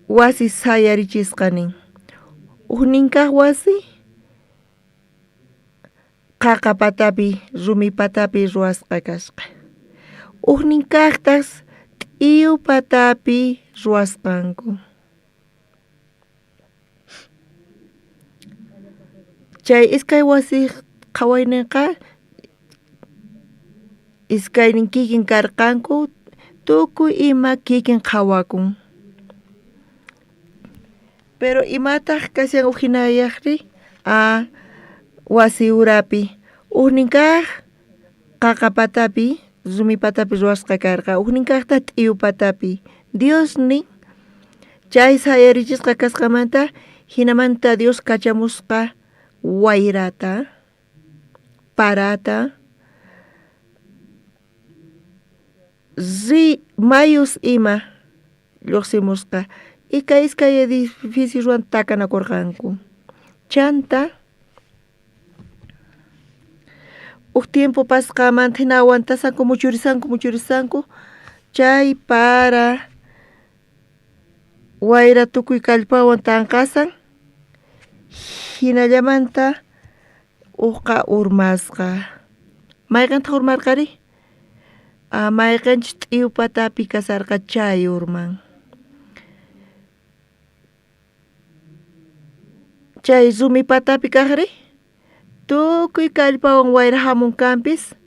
wasi sayarichisqa nin. Ujnin kaq wasi qaqa patapi, rumi patapi ruwasqa kasqa. Ujnin kaqtas t'iyu patapi ruwasqanku. Chay iskay wasi qhawayninqa iskaynin kikin karqanku, tukuy ima kikin qhawakun. Pero imataq kashan ujinayaqri? Wasi urapi. Ujnin kaq qaqa patapi, rumi patapi ruwasqa karqa, ujnin kaqta t'iyu patapi. Dios nin chay sayarichisqa kasqamanta hinamanta Dios kachamusqa wayrata, parata, mayus ima lluqsimusqa. Iskay iskay edificioswan takanakurqanku. Chanta uj tiempo pasqamanta hina aguantasanku muchurisanku muchurisanku chay para wayra tukuy kallpawan tanqasan hinallamanta ujqa urmasqa. Mayqintaq urmarqari? Mayqinchus t'iyu patapi kasarqa chay urman. Chay rumi patapi kaqri tukuy kallpawan wayra hamun kanpis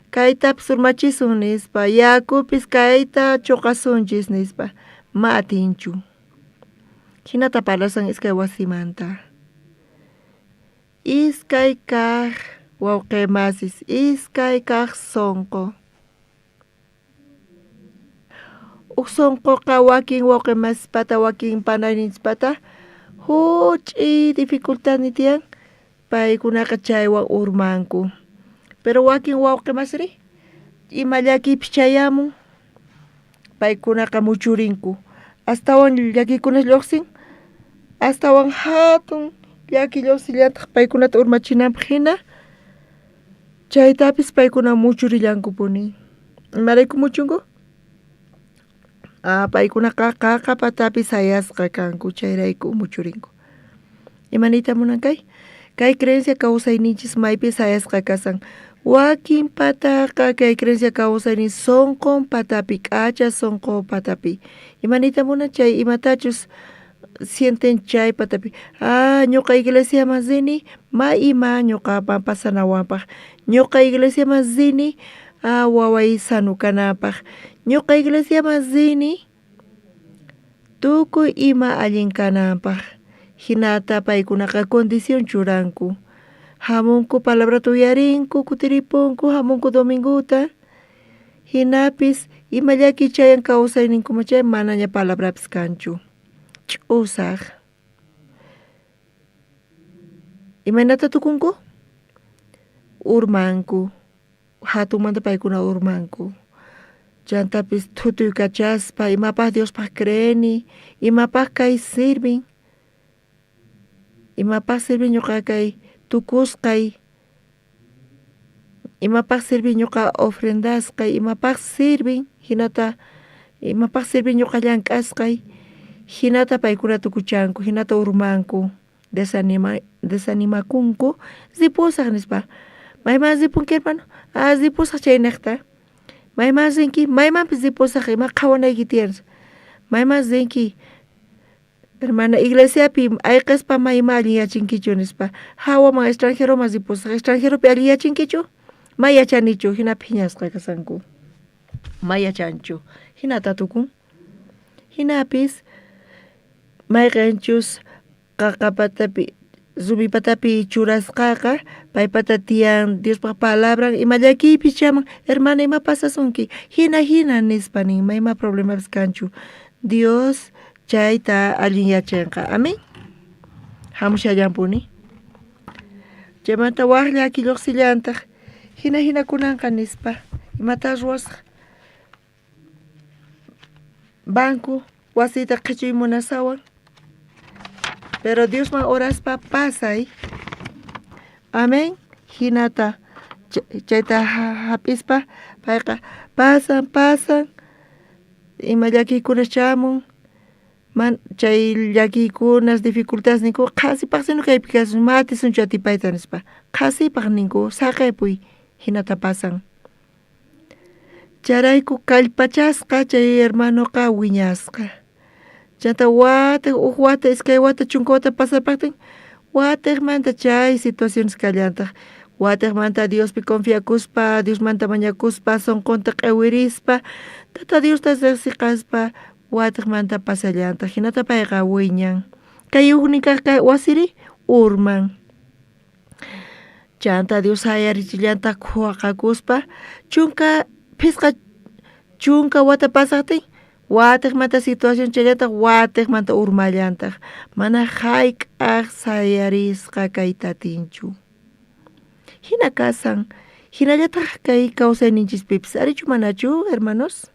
kaytapis urmachisun nispa yakupis kayta chuqasunchis nispa ma atinchu. Hinata parlasan iskay wasimanta. Iskay kaq wawqi masis, iskay kaq sunqu. Uj sunquqa wakin wawqi masispata wakin panayninchispata huch'iy dificultadnin tiyan paykunaqa chaywan urmanku. Pero wakin wawqi masiri ima llakiypis chayamun paykunaqa muchurinku astawan llakiykunas lluqsin astawan hatun llaki lluqsillantaq paykunata urmachinanpaq hina chaytapis paykuna muchurillankupuni. Imarayku muchunku? Paykunaqa qaqa patapi sayasqa kanku chayrayku muchurinku. Ima niyta munan kay? Kay creencia kawsayninchis maypi sayasqa kasan wakin pataqa kay creencia kawsaynin sunqun patapi k'acha sunqu patapi. Ima niyta munan chay imatachus sienten chay patapi ñuqa iglesiaman rini ma ima ñuqaman pasanawanpaq ñuqa iglesiaman rini waway sano kananpaq ñuqa iglesiaman rini tukuy ima allin kananpaq hinata paykunaqa condición churanku hamunku palabrata uyarinku kutiripunku hamunku dominguta hinapis ima llaki chayan kawsayninkuman chay manaña palabrapis kanchu ch'usaq. Imaynata tukunku? Urmanku hatunmanta paykuna urmanku. Chantapis thutuykachaspa imapaq Diospaq creeni imapaq kay sirvin imapaq sirvin ñuqa kay tukusqay imapaq sirvin ñuqa ofrendasqay imapaq sirvin hinata imapaq sirvin ñuqa llank'asqay hinata paykuna tukuchanku hinata urmanku desanimakunku ripusaq nispa. Mayman ripunki hermano? Ripusaq chayniqta. Mayman rinki? Maymanpis ripusaq ima qhawanayki tiyan. Mayman rinki? Hermana iglesiapi ayqispa ma ima alliyachinkichu nispa. Hawaman extranjeroman ripusaq extranjeropi alliyachinkichu? Ma yachanichu hina phiñasqa kasanku. Ma yachanchu hinata tukun. Hinapis mayqinchus qaqa patapi rumi patapi churasqaqa paypata tiyan Diospaq palabran ima llakiypis chaman hermana ima pasasunki hina hina nispa nin ma ima problemapis kanchu Dios chayta allinyachinqa amén hamushallanpuni chaymanta waq llaki lluqsillantaq hina hina kunanqa nispa imata ruwasaq banco wasiyta qhichuy munasawan pero Diosman oraspa pasay amén hinata chayta hap'ispa payqa pasan pasan ima llakiykuna chamun man chay llakiykunas dificultades ninku qhasipaq sino kaypi kasun ma atisunchu atipayta nispa qhasipaq ninku saqepuy hinata pasan chayrayku kallpachasqa chay hermanoqa wiñasqa chanta wata uj wata iskay wata chunka wata pasarpaqtin watiqmanta chay situaciones kallantaq watiqmanta Diospi confiakuspa Diosmanta mañakuspa sunqunta q'iwirispa Tata Diosta riqsiqaspa watiqmanta pasallantaq hinata payqa wiñan kay ujnin kaq wasiri urman chanta Dios sayarichillantaq khuwaqakuspa chunka phisqa chunka wata pasaqtin watiqmanta situación chayllantaq watiqmanta urmallantaq mana hayk'aq sayarisqa kayta atinchu hina kasan hinallataq kay kawsayninchispipis arichu manachu hermanos?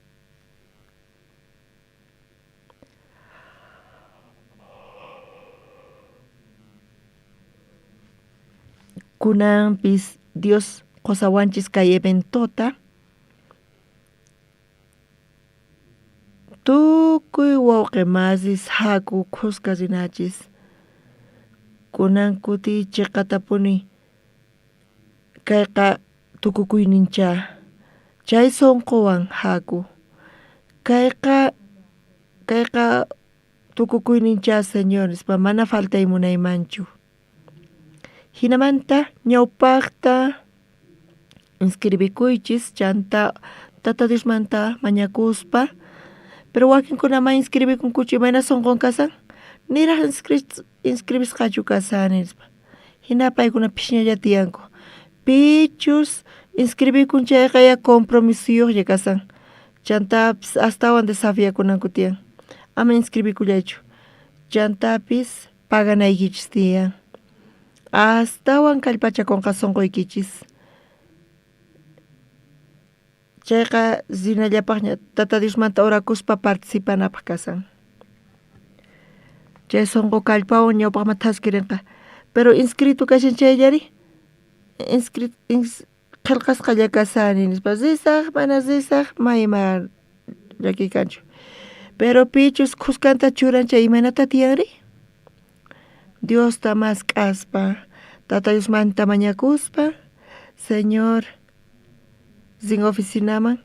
Kunanpis Dios qosawanchis kay eventota tukuy wawqi masis haku khuska rinachis. Kunan kuti chiqatapuni kayqa tukukuynincha chay sunquwan haku kayqa tukukuynincha Señor nispa mana faltay munaymanchu. Hinamanta ñawpaqta inscribikuychis chanta Tata Diosmanta mañakuspa pero wakinkuna ma inscribikunkuchu imayna sunqun kasan niraq inscribisqachu kasani nispa hina paykuna phishñalla tiyanku pichus inscribikun chayqa ya compromisuyuqlla kasan chantapis astawan desafiakunanku tiyan ama inscribikullaychu chantapis paganaykichis tiyan astawan kallpachakunqa sunquykichis chayqa rinallapaqña Tata Diosmanta orakuspa participanapaq kasan chay sunqu kallpawan ñawpaqman thaskirinqa pero inscrito kashan chayllari qillqasqalla kasani nispa risaq mana risaq mayma llakiy kanchu pero pichus khuskanta churan chay imaynata tiyanri Diosta mask'aspa Tata Diosmanta mañakuspa Señor rin oficinaman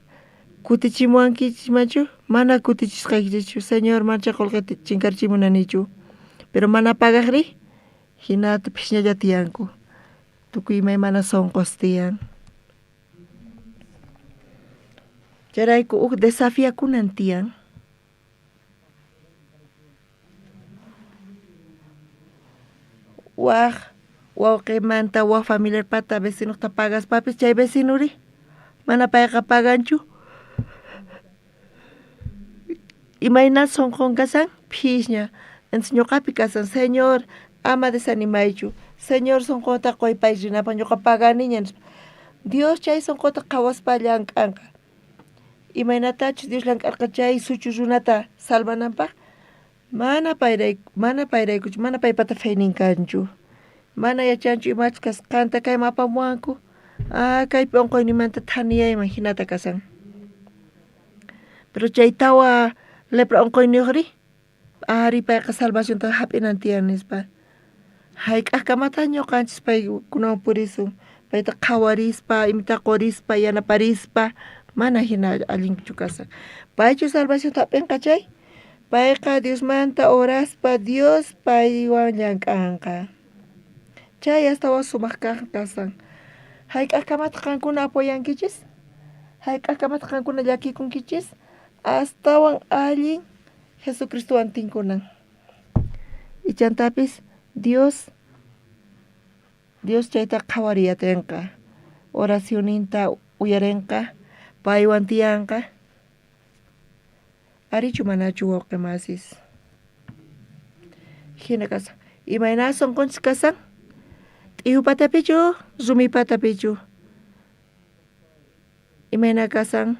kutichimuwankichismanchu mana kutichisqaykichu Señor mana qullqita chinkarchimunanichu pero mana pagaqri hinata phishñalla tiyanku tukuy imaymana sunqus tiyan chayrayku huk desafiakunan tiyan waj wawqimanta waj familiarpata vecinuqta pagaspapis chay vecinuri mana payqa paganchu imayna sunqun kasan phishña entonces ñuqapi kasan Señor ama desanimaychu Señor sunqunta quy pay rinapaq ñuqa paganiña nispa Dios chay sunquta qhawaspa llank'anqa imaynatachus Dios llank'arqa chay suchu runata salvananpaq mana payraykuchu mana paypata feynin kanchu mana yachanchu imachus kasqanta kayman apamuwanku kaypi unquynimanta thaniyayman hinata kasan pero chay tawa lepra unquyniyuqri ari payqa salvacionta hap'inan tiyan nispa hayk'aqkamataq ñuqanchis paykunawan purisun payta qhawarispa imata qurispa yanaparispa mana hina allinchu kasan paychu salvacionta hap'inqa chay payqa Diosmanta oraspa Dios paywan llank'anqa chay astawan sumaq kaq kasan hayk'aqkamataq qankuna apoyankichis hayk'aqkamataq qankuna llakikunkichis astawan allin Jesucristowan tinkunan ichantapis Dios chayta qhawariyatinqa oracionninta uyarinqa paywan tiyanqa arichu manachu wawqi masis hina kasan imayna sunqunchis kasan t'iyu patapichu rumi patapichu imayna kasan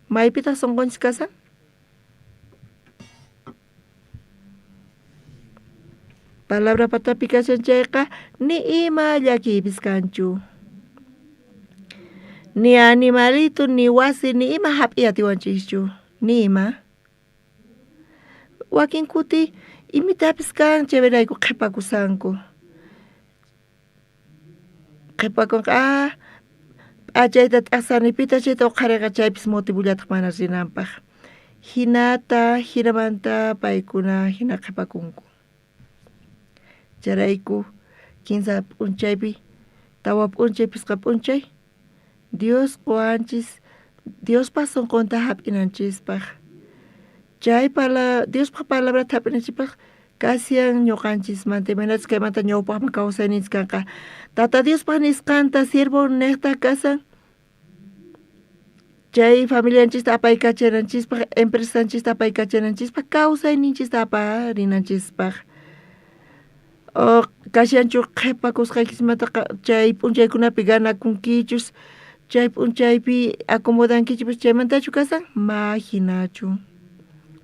maypitaq sunqunchis kasan palabra patapi kashan chayqa ni ima llakiypis kanchu ni animalito ni wasi ni ima hap'iy atiwanchischu ni ima wakin kuti imitapis kan chayrayku qhipakusanku qhipakunqa p'achayta t'aqsani pitaq chayta uqhariqa chaypis motivullataq mana rinanpaq hinata hinamanta paykuna hina qhipakunku chayrayku kinsa p'unchaypi tawa p'unchay pisqa p'unchay Dios quwanchis Diospaq sunqunta hap'inanchispaq chay Diospaq palabrata hap'inanchispaq kashan ñuqanchismanta imaynachus kaymanta ñawpaqman kawsayninchis kanqa Tata Diospaq nisqanta siervo niqta kasan chay familianchista apaykachananchispaq empresanchista apaykachananchispaq kawsayninchista aparinanchispaq kashanchu qhipakusqaykichismanta chay p'unchaykunapi ganakunkichus chay p'unchaypi acomodankichis chaymantachu kasan ma hinachu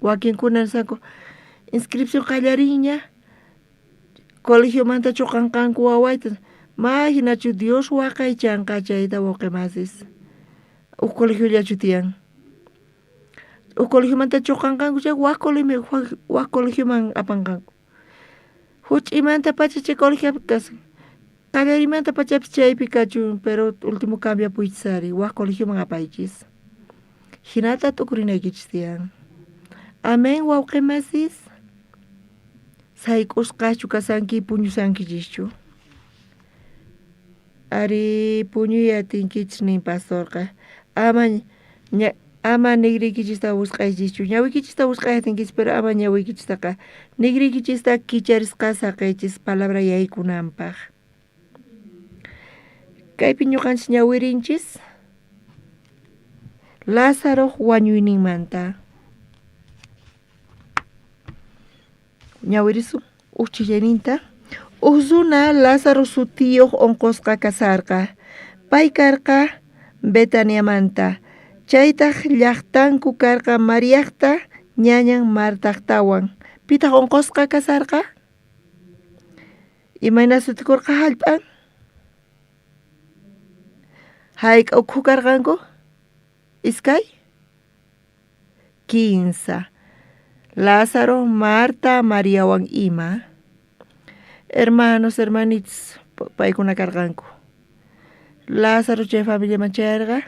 wakinkuna nisanku inscripción qallarinña colegiomanta chuqanqanku wawayta Ma hinachu Dios waqaychanqa chayta wawqimasis. Uj colegiollachu tiyan. Uj colegiomanta chuqanqanku chay waj waj colegioman apanqanku. Huch'imanta pacha chay colegiopi kasan. Qallarimanta pachapis chaypi kachun, pero último cambiapuychis ari, waj colegioman apaychis. Hinata t'ukurinaykichis tiyan. Amén wawqimasis. Sayk'usqachu kasanki puñusankichischu. Ari puñuy atinkichis nin pastorqa. Ama ama nigriykichista wisq'aychischu. Ñawiykichista wisq'ay atinkichis, pero ama ñawiykichistaqa nigriykichista kicharisqa saqiychis palabra yaykunanpaq. Kaypi ñuqanchis ñawirinchis Lázaro wañuyninmanta. Ñawirisun uj chillayninta. Uj runa Lázaro sutiyuq unqusqa kasarqa. Pay karqa Betaniamanta. Chaytaq llaqtanku karqa Mariaqta ñañan Martaqtawan. Pitaq unqusqa kasarqa? Imayna sutikurqa hallp'an? Hayk'a ukhu karqanku? Iskay? Kinsa. Lázaro, Marta, Mariawan ima. Hermanos, hermanitos paykuna karqanku. Lázaro chay familiaman chayarqa.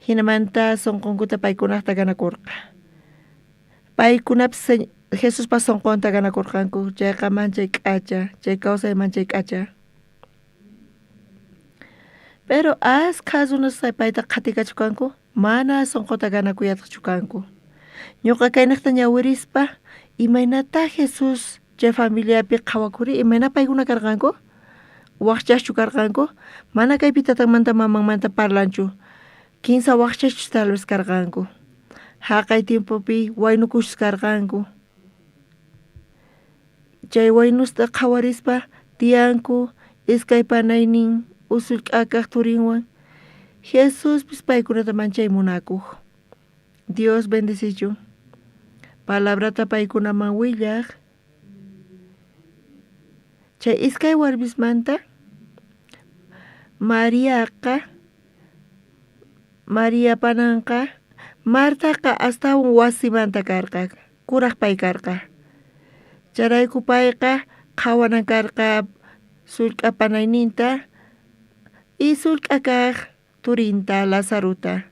Hinamanta sunqunkuta paykunaqta ganakurqa. Paykunapis Jesuspa sunqunta ganakurqanku. Chayqa manchay k'acha, chay kawsay manchay k'acha. Pero askha runas payta qhatikachukanku, mana sunquta ganakuyataqchu kanku. Ñuqa kayniqta ñawirispa imaynata Jesús chay familiapi qhawakuri, imayna paykuna karqanku? Waqchaschu karqanku? Mana kaypi tatanmanta mamanmanta parlanchu. Kinsa waqchaschu tal vez karqanku. Haqay tiempopi waynukushus karqanku. Chay waynusta qhawarispa tiyanku iskay panaynin usullk'akaq turinwan. Jesuspis paykunata manchay munakuq. Dios bendecichun. Palabrata paykunaman willaq. Chay iskay warmismanta Mariaqa Maria pananqa Martaqa astawan wasimanta karqa, kuraq pay karqa. Chayrayku payqa qhawanan karqa sullk'a panayninta y sullk'a kaq turinta Lazaruta.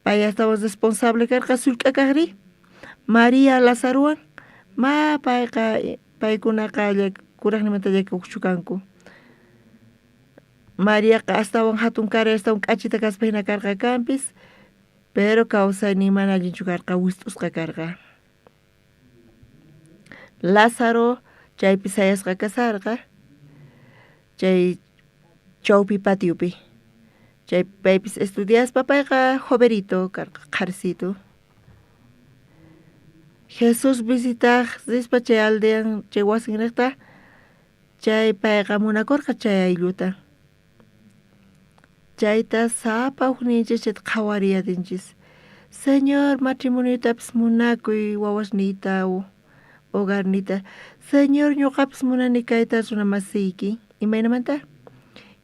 Pay astawan responsable karqa sullk'a kaqri Maria Lazaruwan ma payqa paykunaqa kuraqninmanta llakikuqchu kanku. Mariaqa astawan hatun karay astawan k'achita kaspa hina karqa kanpis, pero kawsaynin mana allinchu karqa, wist'usqa karqa. Lázaro chaypi sayasqa kasarqa chay chawpi patiopi. Chay paypis estudiaspa payqa joverito karqa, qharisito. Jesús visitaq rispa chay aldean chay wasinriqta chay payqa munakurqa chay aylluta. Chayta sapa ujninchis chayta qhawariyatinchis. Señor matrimonioytapis munakuy wawasniyta hogarniyta. Señor ñuqapis munani kayta runa masiyki. Imaynamanta?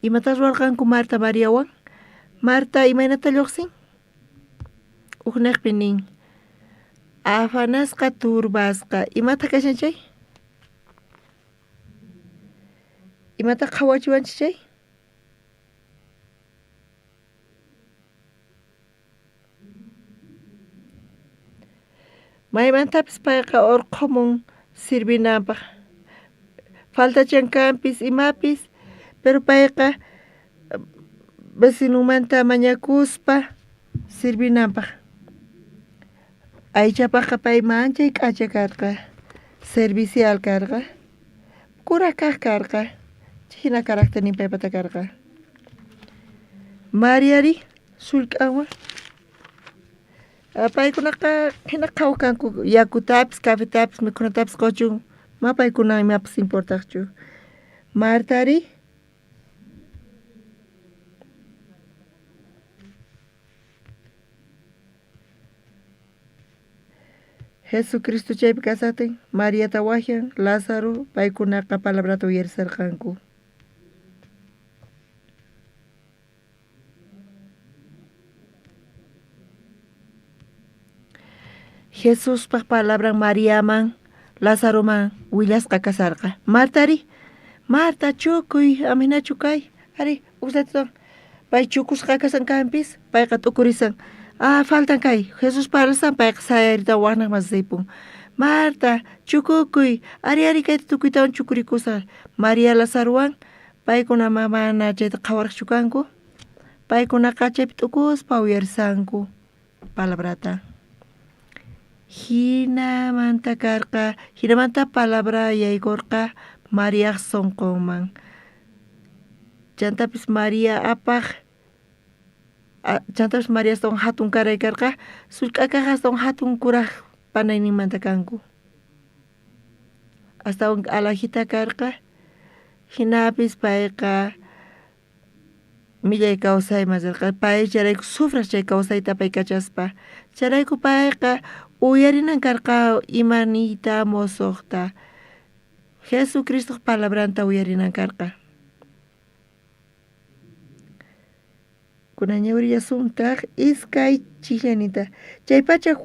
Imata ruwarqanku Marta Mariawan? Marta imaynata lluqsin? Ujniqpi nin afanasqa turbasqa. Imataq kashan chay? Imataq qhawachiwanchis chay? Maymantapis payqa urqhumun sirvinanpaq. Faltachan kanpis imapis, pero payqa vecinumanta mañakuspa sirvinanpaq. Aychapaqqa pay manchay k'acha karqa, servicial karqa, kuraq kaq karqa, hina carácternin paypata karqa. Mariari sullk'anwan paykunaqa hina qhawaq kanku yakutapis, cafetapis, mikhunatapis quchun, ma paykuna imapis importaqchu. Martari Jesucristo chaypi kashajtin Mariata wajyan, Lázaro, paykunaqa palabrata uyarisharqanku. Jesuspaj palabran Mariaman, Lazaroman willasqa kasharqa. Martari, Marta chukuy, amhinachu kay, ari, uj pay chukusqa kasan kanpis, payqa t'ukurisan. Ah, faltan kay, Jesús parlasan payqa sayarita wajnajman ripun. Marta, chukukuy, ari ari kayta tukuytawan chukurikusaj. María Lazarowan paykuna mana chayta qhawaraqchu kanku. Paykunaqa chaypi t'ukuspa uyarisanku palabrata. Jinamanta karqa, jinamanta palabra yaykorqa Mariaj sonqonman. Chantapis María apaj, chantapis María astawan hatun karay karqa, sullk'akaj astawan hatun kuraj panayninmanta kanku. Astawan alajita karqa, jinapis payqa millay kawsayman rirqa, pay chayrayku sufrej chay kawsayta apaykachaspa. Chayrayku payqa uyarinan karqa ima niyta mosojta. Jesucristoj palabranta uyarinan karqa. Kunan ñawirillasuntaj iskay chijllanita. Chaypacha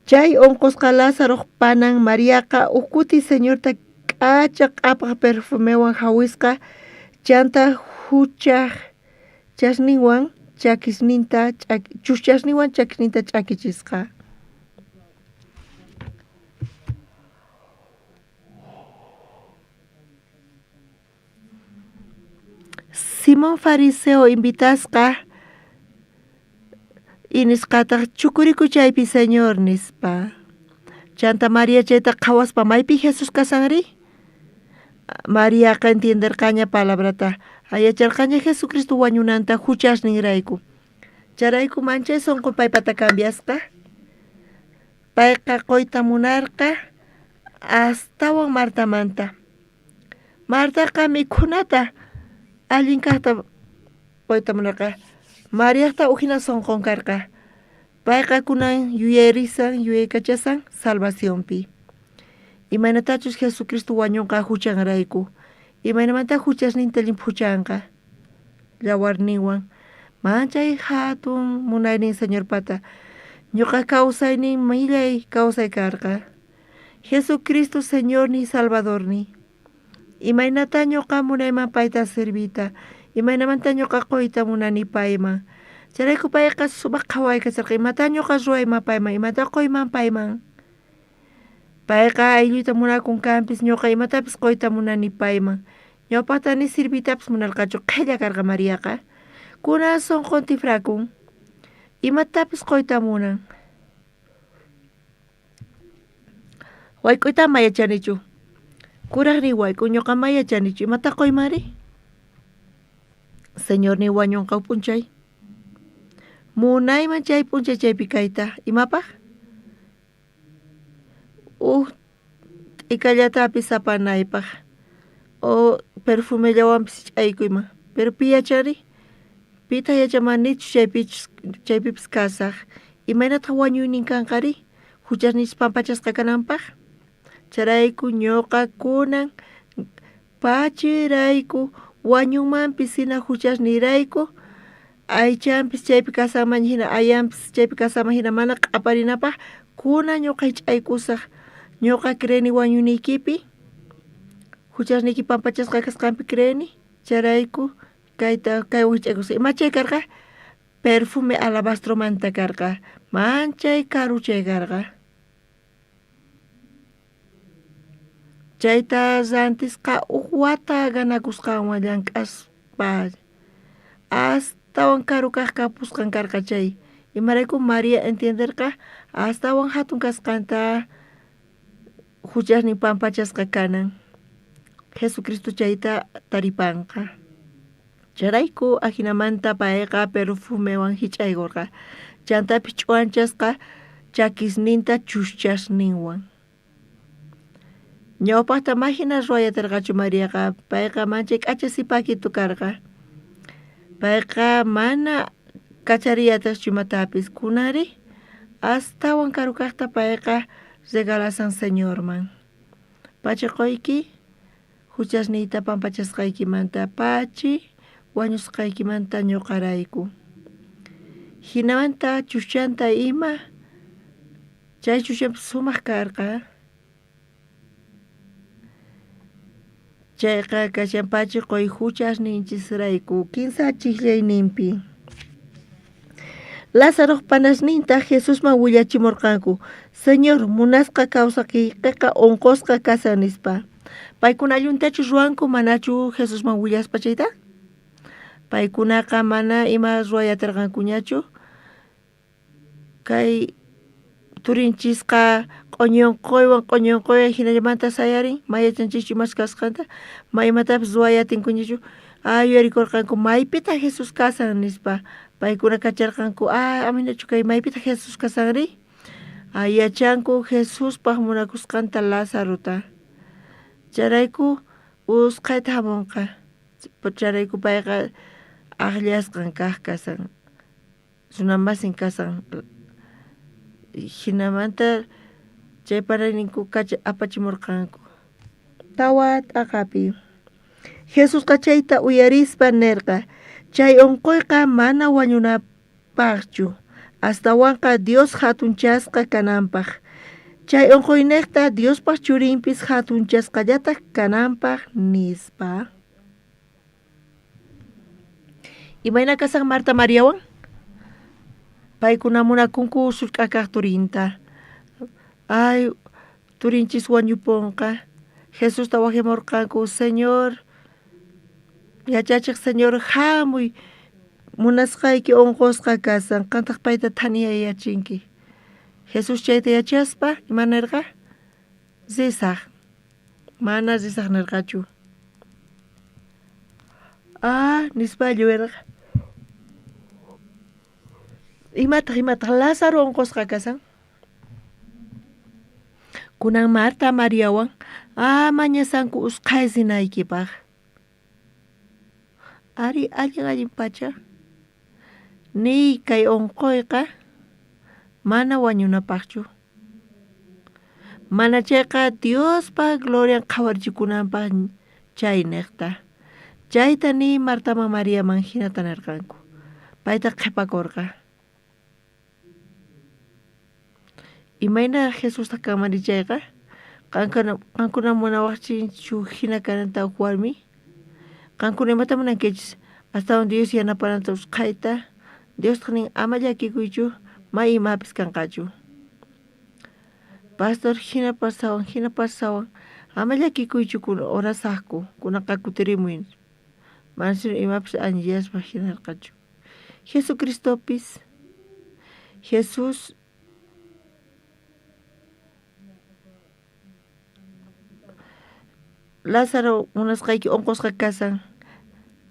chay unqusqa Lázaroj panan Mariaqa uj kuti Señorta k'acha q'apaj perfumewan jawisqa, chanta juchaj chasninwan chakisninta chuschasninwan chakisninta ch'akichisqa. Simón fariseo invitasqa inisqataj chukurikuy chaypi Señor nispa. Chanta María chayta qhawaspa maypi Jesús kasanri? Mariaqa entienderqaña palabrata, yacharqaña Jesucristo wañunanta juchasninrayku. Chayrayku manchay sonqo paypata cambiasqa. Payqa quyta munarqa astawan Martamanta. Martaqa mikhunata allin kajta quyta munarqa. Mariajta ujina sonqon karqa. Payqa kunan yuyarisan yuyaykachasan salvacionpi. Imaynatachus Jesucristo wañunqa juchanrayku. Imaynamanta juchasninta llimphuchanqa yawarninwan. Manchay hatun munaynin Señorpata. Ñuqa kawsaynin millay kawsay karqa. Jesucristo Señorniy Salvadorniy. Imaynata ñuqa munayman payta serviyta. Imaynamanta ñuqa quyta munani payman. Chayrayku payqa sumaq qhawaykacharqa imata ñuqa ruwayman payman, imata quyman payman. Payqa aylluyta munakun kanpis ñuqa imatapis quyta munani payman. Ñawpaqta ni serviytapis munarqachu qhilla karqa Mariaqa. Kunan sunqun tifrakun. Imatapis quyta munan. Wayk'uyta ama yachanichu. Kurajniy wayk'u ñuqa ma yachanichu. Imata quymanri? Señorniy wañunqa p'unchay. Munayman chay p'unchay chaypi kayta. Imapaj? Uj t'ikallatapis apanaypaj. O perfumellawanpis ch'aykuyman. Pero pi yachanri? Pitaq yachamanichu chaypichus chaypipis kasaj. Imaynataq wañuynin kanqari? Juchasninchis pampachasqa kananpaj? Chayrayku ñuqa kunan pachirayku wañunmanpis hina juchasniyrayku aychanpis chaypi kasanman hina ayanpis chaypi kasanman hina mana q'aparinapaj kunan ñuqa hich'aykusaj. Ñuqa creeni wañuyniykipi, juchasniyki pampachasqa kasqanpi creeni, chayrayku kayta kaywan hich'aykusaj. Ima chay karqa? Perfume alabastromanta karqa, manchay karu chay karqa. Chayta rantisqa uj wata ganakusqanwan llank'aspa astawan karu kaj kapusqan karqa chay. Imarayku María entienderqa astawan hatun kasqanta juchasnin pampachasqa kanan. Jesucristo chayta taripanqa. Chayrayku ajinamanta payqa perfumewan hich'aykurqa. Chantapis ch'uwanchasqa chakisninta chuschasninwan. Ñawpaqta mahina ruwayatarqachu Mariaqa, payqa manchay k'acha sipakitu karqa. Payqa mana Kachariy atajchu imatapis. Kunanri astawan karu kajta payqa regalasan Señorman. Pachi qoyki juchasniyta pampachasqaykimanta, pachi wañusqaykimanta ñuqarayku. Jinamanta chuschanta ima, chay chuschanpis sumaq karqa. Chayqa kashan pachi qoy juchasninchisrayku kinsa chijllayninpi. Lazaroj panasnintaj Jesusman willachimorqanku, Señor, munasqa kawsaqeykeqa onqosqa kashan, nispa. Paykuna allintachu ruwanku manachu Jesusman willaspa chayta? Paykunaqa mana ima ruway aterqankuñachu. Kay turinchisqa q'oñonqoywan q'oñonqoywan jinallamanta sayarin, ma yachanchischu imas kasqanta, ma imatapis ruway atinkuñachu. Ah, yuyarikorqanku maypitaj Jesús kasan nispa. Paykuna kacharqanku, ah, aminachu kay maypitaj Jesús kasanri? Ah, yachanku Jesuspaj munakusqanta Lazarota. Chayrayku usqhayta jamonqa. Chayrayku payqa ajllasqan kaj kasan, runamasin kasan. Jinamanta chay parayninku apachimorqanku. Tawa t'aqapi. Jesusqa chayta uyarispa nerqa, chay onqoyqa mana wañunapajchu, astawanqa Dios jatunchasqa kananpaj. Chay onqoynejta Diospaj churinpis jatunchasqallataj kananpaj, nispa. Imayna kasan Marta Mariawan? Paykuna munakunku sullk'a kaj turinta. Ay, turinchis wañuponqa. Jesusta wajyamorqanku, Señor, yachachej Señor, jamuy, munasqayki onqosqa kasan, qantaj payta thaniyayachinki. Jesús chayta yachaspa, ima nerqa? Risaj. Mana risaj nerqachu. Ah, nispa lluerqa. Imataq, imataq, Lázaro onqosqa kasan? Kunan Marta Mariawan, ah, mañasanku usqhay rinaykipaj. Ari, allin allin pacha. Niy kay onqoyqa mana wañunapajchu. Mana chayqa Diospa glorian qhawarichikunanpaj chay nejta. Chayta niy Martaman Mariaman jinata nerqanku. Paytaj qhepakorqa. Imayna Jesusta kanmanri chayqa? Qankuna munawajchinchu jina kananta uj warmi? Qankuna imata munankichis? Astawan Dios yanapananta usqhayta. Diostaj nin, ama llakikuychu, may imapis kanqachu. Pastor, jina pasawan, jina pasawan, ama llakikuychu orasajku, kunanqa kutirimuy. Manasinu imapis allinyaspa jinarqachu. Jesucristopis, Jesús Lázaro munasqayki onqosqa kasan.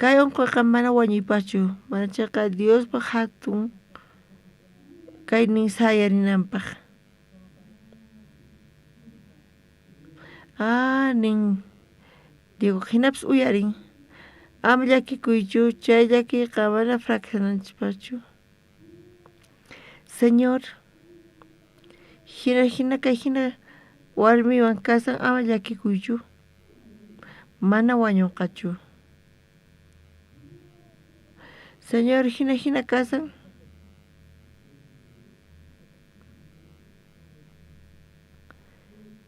Kay onqoyqa mana wañuypajchu, manachayqa Diospaj jatun kaynin sayarinanpaj. Ah, nin Diego, jinapis uyarin. Ama llakikuychu, chay llakiyqa mana fracasananchispajchu. Señor, jina jina kay jina warmiwan kasan, ama llakikuychu, mana wañonqachu. Señor, jina jina kasan.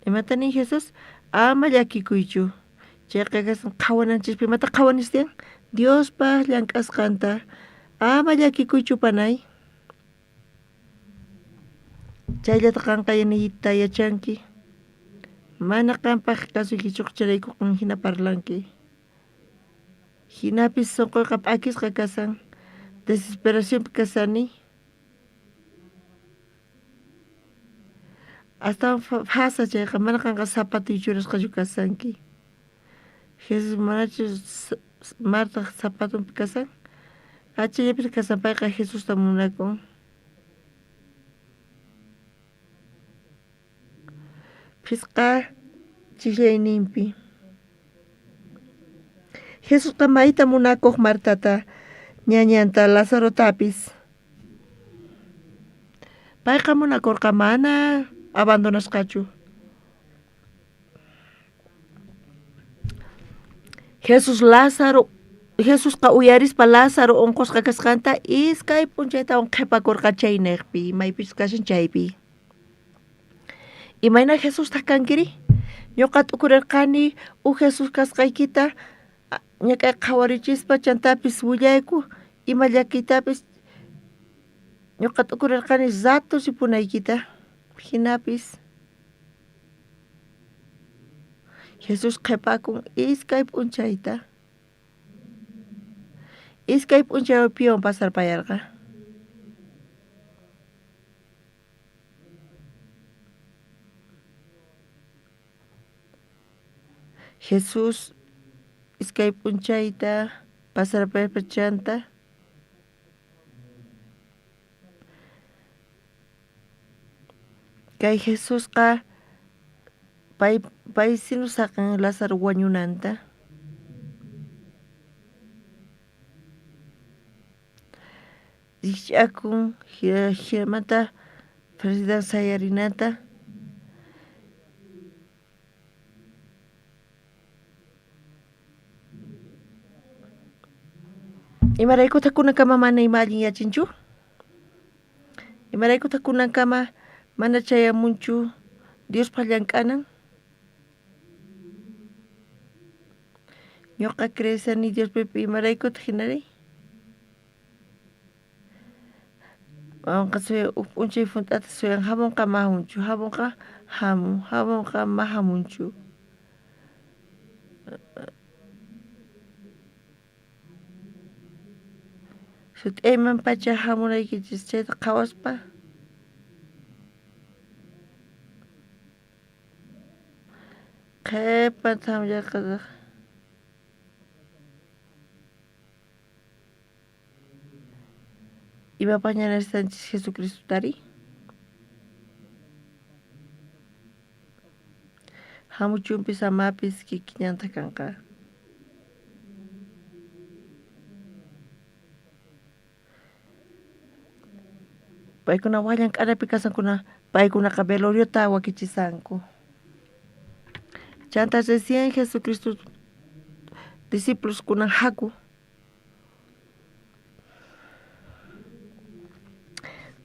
Imata nin Jesús? Ama llakikuychu. Chayqa kasan qhawananchispi. Imata qhawanis tiyan? Diospaj llank'asqanta. Ama llakikuychu, panay. Chayllata qanqa niyta yachanki. Mana qanpaj kasuykichu chayrayku qan jina parlanki. Jinapis sonqoyqa p'akisqa kasan. Desesperacionpi kasani. Astawan fasa chayqa mana qanqa zapatoy churasqachu kasanki. Jesús manachu Martaj zapatonpi kasan? Achallapis kasan, payqa Jesusta munakun. Phisqa chijllayninpi. Jesusqa mayta munakoj Martata, ñañanta, Lazarotapis. Payqa munakorqa mana abandonasqachu. Jesús Lázaro Jesusqa uyarispa Lázaro unqusqa kasqanta iskay p'unchaytawan qhipakurqa chaynejpi, maypichus kashan chaypi. Imayna Jesustaq kankiri? Ñuqa t'ukurerqani uj Jesús kasqaykita ñak'ay qhawarichispa chantapis willayku ima llakiytapis ñuqa t'ukurerqani rato ripunaykita jinapis Jesús qhipakun iskay p'unchayta. Iskay p'unchaypiwan pasarpayarqa. Jesús iskay p'unchayta pasarpayarqa chanta kay Jesusqa pay pay sino saqen Lázaro wañunanta. Rikch'akun jinamanta felicidad sayarinanta. Imaraykutaq kunankama mana ima allin yachinchu? Imaraykutaq kunankama mana chayamunchu Diospaq llank'anan? Ñuqa creeshani Diospipi imaraykutaq hinari? Wawanqa suyan huk p'unchay hunt'ata suyan hamunqa ma hamunchu hamunqa hamun hamunqa ma hamunchu. Sut'ayman pacha hamunaykichis chayta qhawaspa qhipanta hamullarqataq. Imapaqña necesitanchis Jesucristotari? Hamuchunpis amapis kikillantaq kanqa. Paykuna waj llank'anapi kasankuna paykunaqa veloriota wakichisanku. Chanta recién Jesucristo discípuloskuna haku.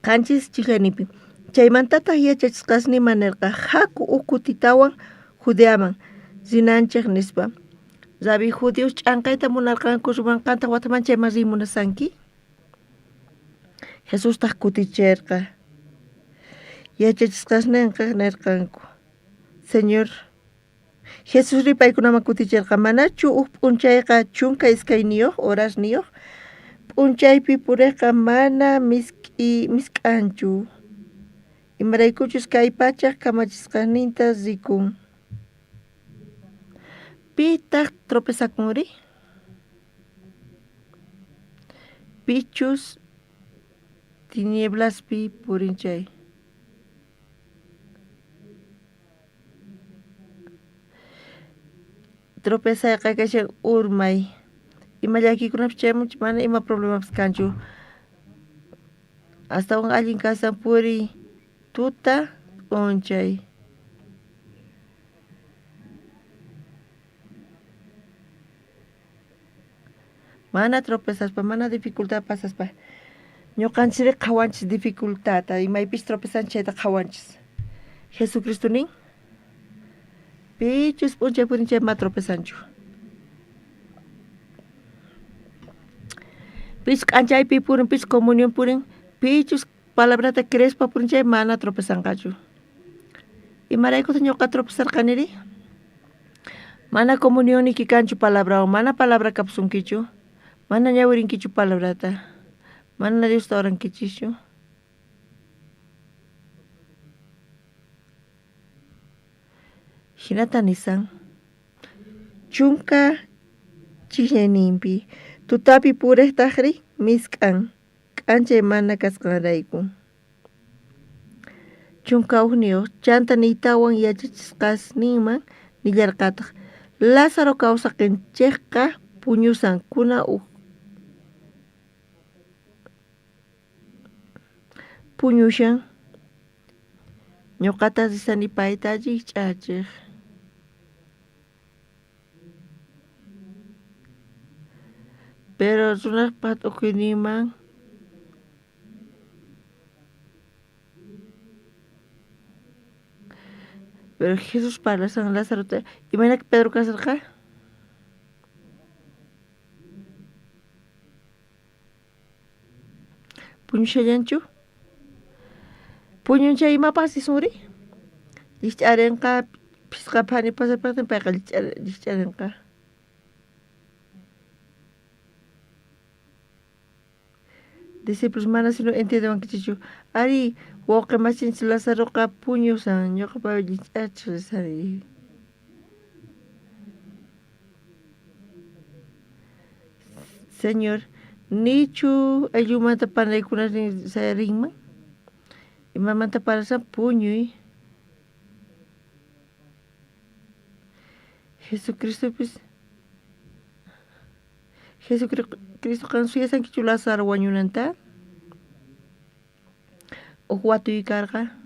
Qanchis chijanipi. Chaymantataq yachachisqasninman nerqa haku uj kutitawan Judeaman rinanchej nispa. Rabi judíos ch'anqayta munarqanku ruwanqanta wataman chayman riy munasanki? Jesustaq kuticherqa. Yachachisqasninqa nerqanku, Señor, Jesusri paykunaman kuticherqa, manachu uj p'unchayqa 12 horasniyoj? P'unchaypi purejqa mana misk'anchu, imaraykuchus kay pachaj kamachisqasninta rikun. Pitaq tropezakunri? Pichus tinieblaspi purin chay. Tropezayqa kashan urmay. Ima llakiykunapis chayamunchu mana ima problemapis kanchu. Astawan allin kasan puriy tuta p'unchay. Mana tropezaspa, mana dificultad pasaspa. Ñuqanchikri qhawanchis dificultadta, imaypis tropezanchis chayta qhawanchis. Jesucristo nin, pichus p'unchay purin chay ma tropezanchu. Pichus k'anchaypi purin, pichus comunión purin, pichus palabrata creespa purin chay mana tropezanqachu. Imaraykutaq ñuqa tropezarqaniri? Mana comunionniyki kanchu palabrawan, mana palabra kapusunkichu, mana ñawirinkichu palabrata, mana Diosta orankichischu. Jinata nisan. Chunka chijñayninpi tutapi purejtajri misk'an k'anchay mana kasqanrayku. 11 chanta niytawan yachachisqasninman nillarqataq, Lázaro kawsaqenchejqa puñusan kuna uj puñushan. Ñuqata risani payta rikch'achiq. Pero runaqpa t'ukuyninman Pero Jesús parlasan Lazarota imayna Pedro kasarqa? Puñushallanchu? Puñun chay imapaqsi risunri? Llikch'arinqa phisqa phani pasarpaqtin payqa llikch'arinqa. Discípulos mana sino entiendewankichikchu. Ari wawqi masinchik Lazaroqa puñusan ñuqa pay llikch'achiq risani. Señor, nichu ayllumanta panaykunasnin sayarinman? Imamanta parlasan puñuy. Jesucristopis Jesucristo qan suyasankichu Lázaro wañunanta? Uj watuy karqa.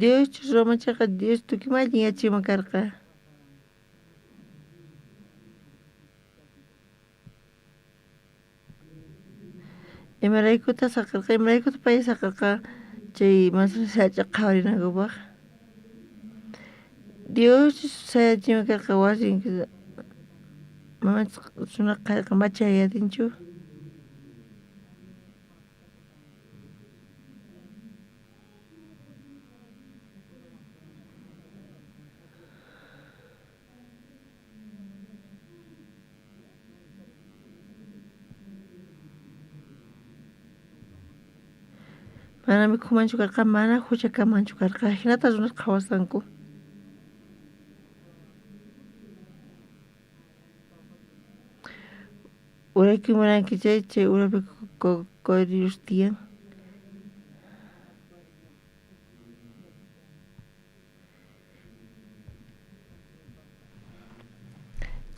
Dios Romachaqa Dios tukuy allin yachayman karqa. Imaraykutaq saqirqa? Imaraykutaq pay saqirqa chay manzana sach'a qhawarinankupaq? Dios sayachinman karqa wasin mamanchis runaqa machay atinchu. Mana mikhumanchu karqa, mana hucha kamanchu karqa. Hinata runas qhawasqanku. Urayku munanki chay chay urapi cocodrilos tiyan.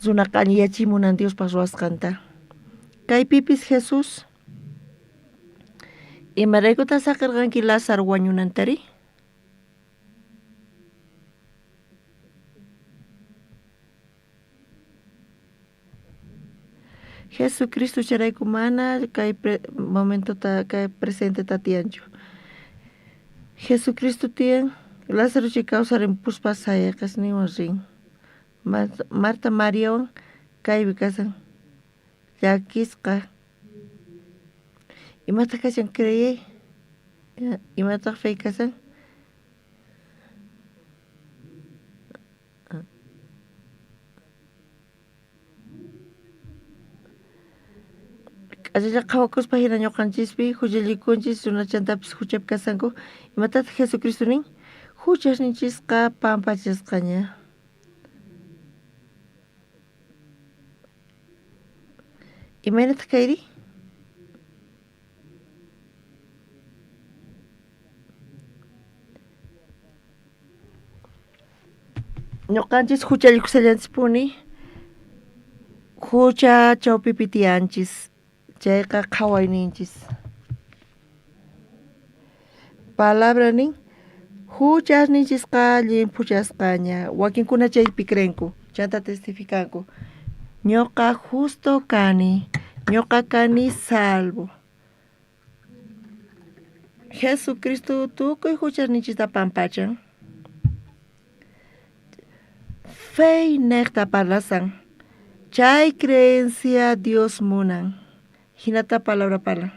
Runaqa alliyachiy munan Diospaq ruwasqanta. Kaypipis Jesús imaraykutaq saqirqanki Lázaro wañunantari? Jesucristo chayrayku mana kay momentota kay presenteta tiyanchu. Jesucristo tiyan Lázaro chay kawsarimpuspa sayaqasninwan rin. Marta Mariawan kaypi kasan llakisqa. Imataq kashan creey? Imataq fe kasan? K'achalla qhawakuspa hina ñuqanchispi huchallikunchis runachantapis huchapi kasanku. Imatataq Jesucristo nin? Huchasninchisqa pampachasqaña. Imaynataq kayri? Ñuqanchis huchallikushallanchispuni hucha chawpipi tiyanchis. Chayqa qhawayninchis. Palabra nin huchasninchisqa llimphuchasqaña. Wakinkuna chaypi creenku, chanta testificanku. Ñuqa justo kani, ñuqa kani salvo. Jesucristo tukuy huchasninchista pampachan. Fe neqta parlasan. Chay creencia Dios munan. Hinata palabra parlan.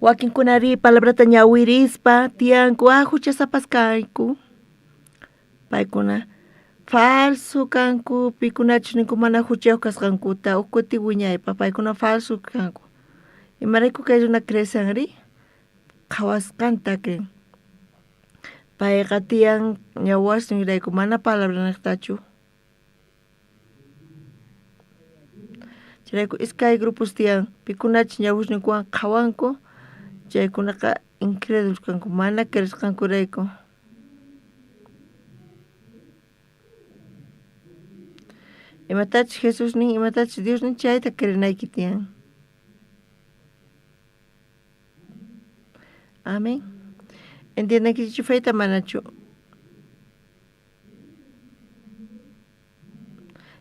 Wakinkunari palabrata ñawirispa tiyanku ah huchasapas kanku. Paykuna falso kanku pikunachus ninku mana huchayuq kasqankuta huk kuti wiñaypaq paykuna falso kanku. Imarayku kay runa creesanri? Qhawasqanta creen. Payqa tiyan ñawasninrayku mana palabra niqtachu. Chayrayku iskay grupos tiyan pikunachus ñawasninkuwan qhawanku chaykunaqa Incrédulos kanku mana creesqankurayku. Imatachus Jesús nin, imatachus Dios nin, chayta creenayki tiyan. Amén. Entiendenkichu feyta manachu?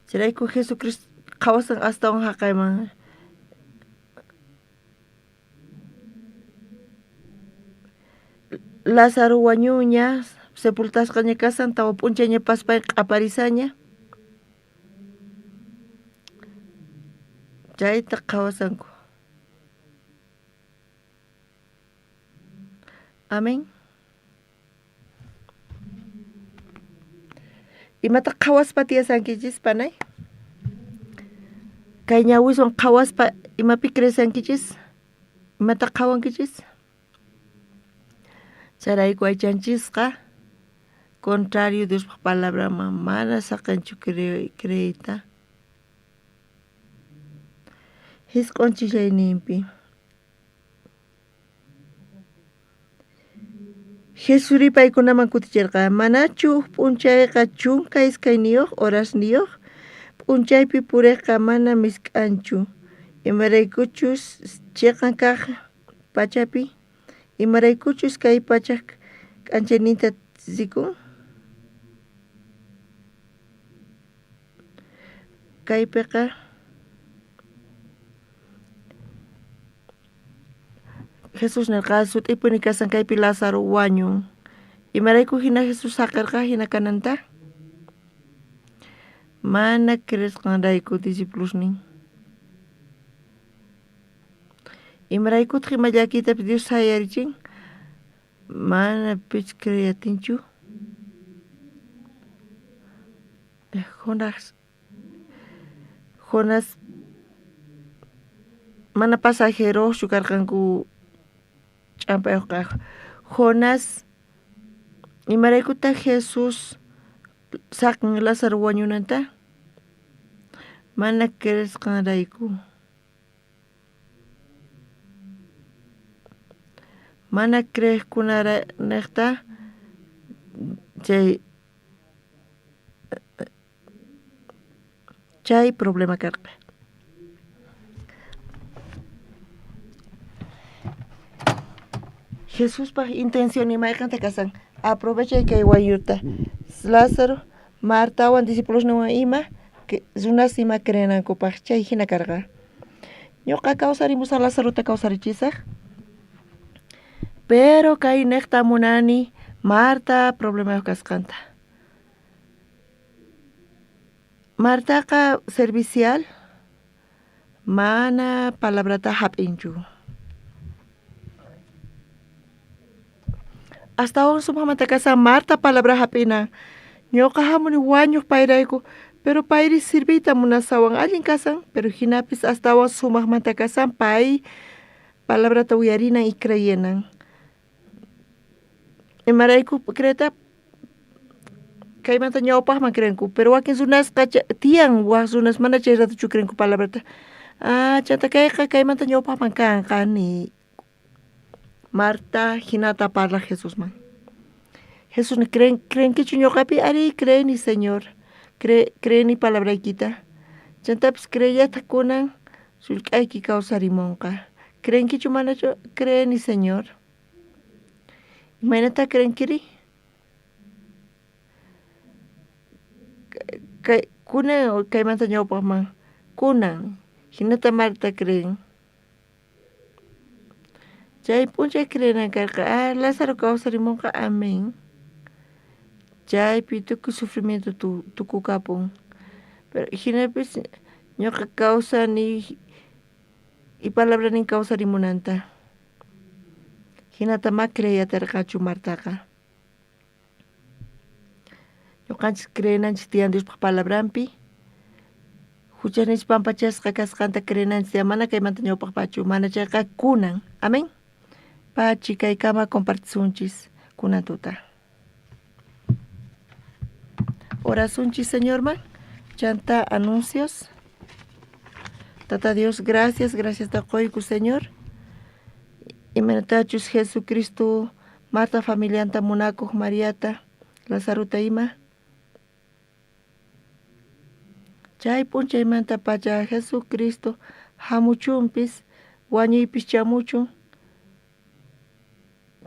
Chayrayku Jesucristo qhawasan astawan jaqayman. Lázaro wañuña, sepultasqaña kasan, tawa p'unchayña paspay q'aparisaña. Chayta qhawasanku. Amén. Imata qhawaspa tiyasankichis, panay? Kay ñawiswan qhawaspa imapi creesankichis? Imata qhawankichis? Chayrayku aychanchisqa contrario Diospaj palabraman mana saqenchu creeyta. Jisq'on chillayninpi. Jesusri paykunaman kuticherqa, manachu uj p'unchayqa 12 horasniyoj? P'unchaypi purejqa mana misk'anchu, imaraykuchus cheqan kaj pachapi, imaraykuchus kay pachaj k'anchayninta rikun. Kaypiqa Jesús nerqa, sut'ipuni kasan kaypi Lázaro wañun. Imarayku jina Jesús saqerqa jina kananta? Mana creesqanrayku discipulosnin. Imaraykutaq ima llakiytapis Dios sayarichin? Mana pich creeyatinchu. Jonás mana pasajeroschu karqanku ch'ampayuqqa. Jonás imaraykutaq Jesús saqen Lázaro wañunanta? Mana creesqanrayku. Mana creejkunanejta chay problema karqa. Jesuspaj intención imayqanta kasan, aprovechay kay wañuta. Lázaro, Martawan discipulosninwan ima runas ima creenankupaj chay jina karqa. Ñuqa kawsarimusaj Lazarota kawsarichisaj. Pero kay nejta munani Marta problemayuq kasqanta. Martaqa servicial mana palabrata hap'inchu. Astawan sumaqmanta kasan Marta palabra hap'ina. Ñuqa hamuni wañuq payrayku, pero payri sirviyta munasawan allin kasan, pero jinapis astawan sumaqmanta kasan pay palabrata uyarinan y creyenan. Imarayku creeta kaymanta ñawpaqman creenku, pero wakin runasqa tiyan wak runas mana chay ratochu creenku palabrata. Ah, chanta kayqa kaymanta ñawpaqman kanqa ni Marta jinata parlaq Jesusman. Jesús ni creenkichu ñuqapi? Ari, creeni, Señor. Creeni palabraykita. Chantapis creellataq kunan sullk'ayki kawsarimunqa. Creenkichu manachu? Creeni, Señor. Imaynata creenkiri? Kunan kaymanta ñawpaqman kunan jinata Marta creen. Chay p'unchay creenan karqa, ah, Lázaro kawsarimunqa, amén. Chaypi tukuy sufrimiento tukukapun. Pero jinapis ñuqa kawsani y palabranin kawsarimunanta. Jinata ma creeyatarqachu Martaqa. Ñuqanchis creenanchis tiyan Diospaj palabranpi. Huchaninchis pampachasqa kasqanta creenanchis tiyan, mana kaymanta ñawpaqpachu, mana chayqa kunan. Amén. Pachi kaykama compartisunchis kunan tuta. Orasunchis, Señorman. Chanta anuncios. Tata Dios, gracias, gracias te qoyku, Señor. Imaynatachus Jesucristo Marta familianta munakoj Mariata, Lazarota ima. Chay p'unchaymantapacha Jesucristo jamuchunpis wañuypis chamuchun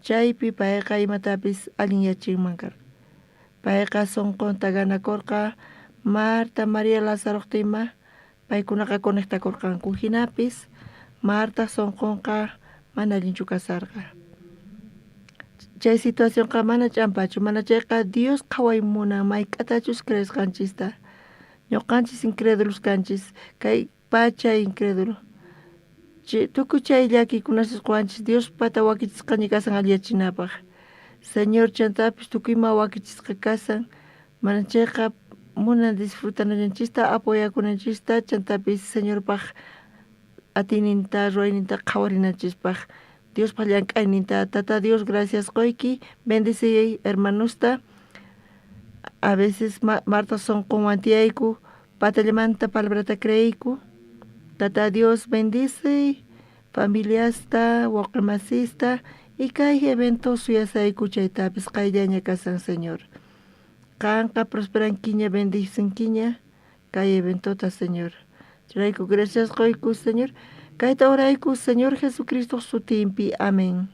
chaypi payqa imatapis allinyachinman karqa. Payqa sonqonta ganakorqa Marta, María, Lazarojta ima paykunaqa conectakorqanku. Jinapis Marta sonqonqa mana allinchu kasarqa. Chay situacionqa mana ch'ampachu, mana chayqa Dios qhaway munan mayk'atachus creesqanchista. Ñuqanchis incrédulos kanchis, kay pacha incrédulo. Tukuy chay llakiykunasis qowanchis Dios pata wakichisqaña kasan alliyachinapaj. Señor chantapis tukuy ima wakichisqa kasan, mana chayqa munan disfrutanallanchista, apoyakunanchista, chantapis Señorpaj atiyninta, ruwayninta qhawarinanchispaj. Diospaj llank'ayninta. Tata Dios, gracias qoyki, bendeciy hermanosta. A veces Marta sonqonwan tiyayku, patallamanta palabrata creeyku. Tata Dios bendice familiasta, wawqimasista y kay evento suyasayku chaytapis qayllaña kasan, Señor. Qanqa prosperankiña, bendicinkiña kay eventota, Señor. Chayrayku gracias qoyku, Señor. Kayta orayku, Señor Jesucristo sutinpi. Amén.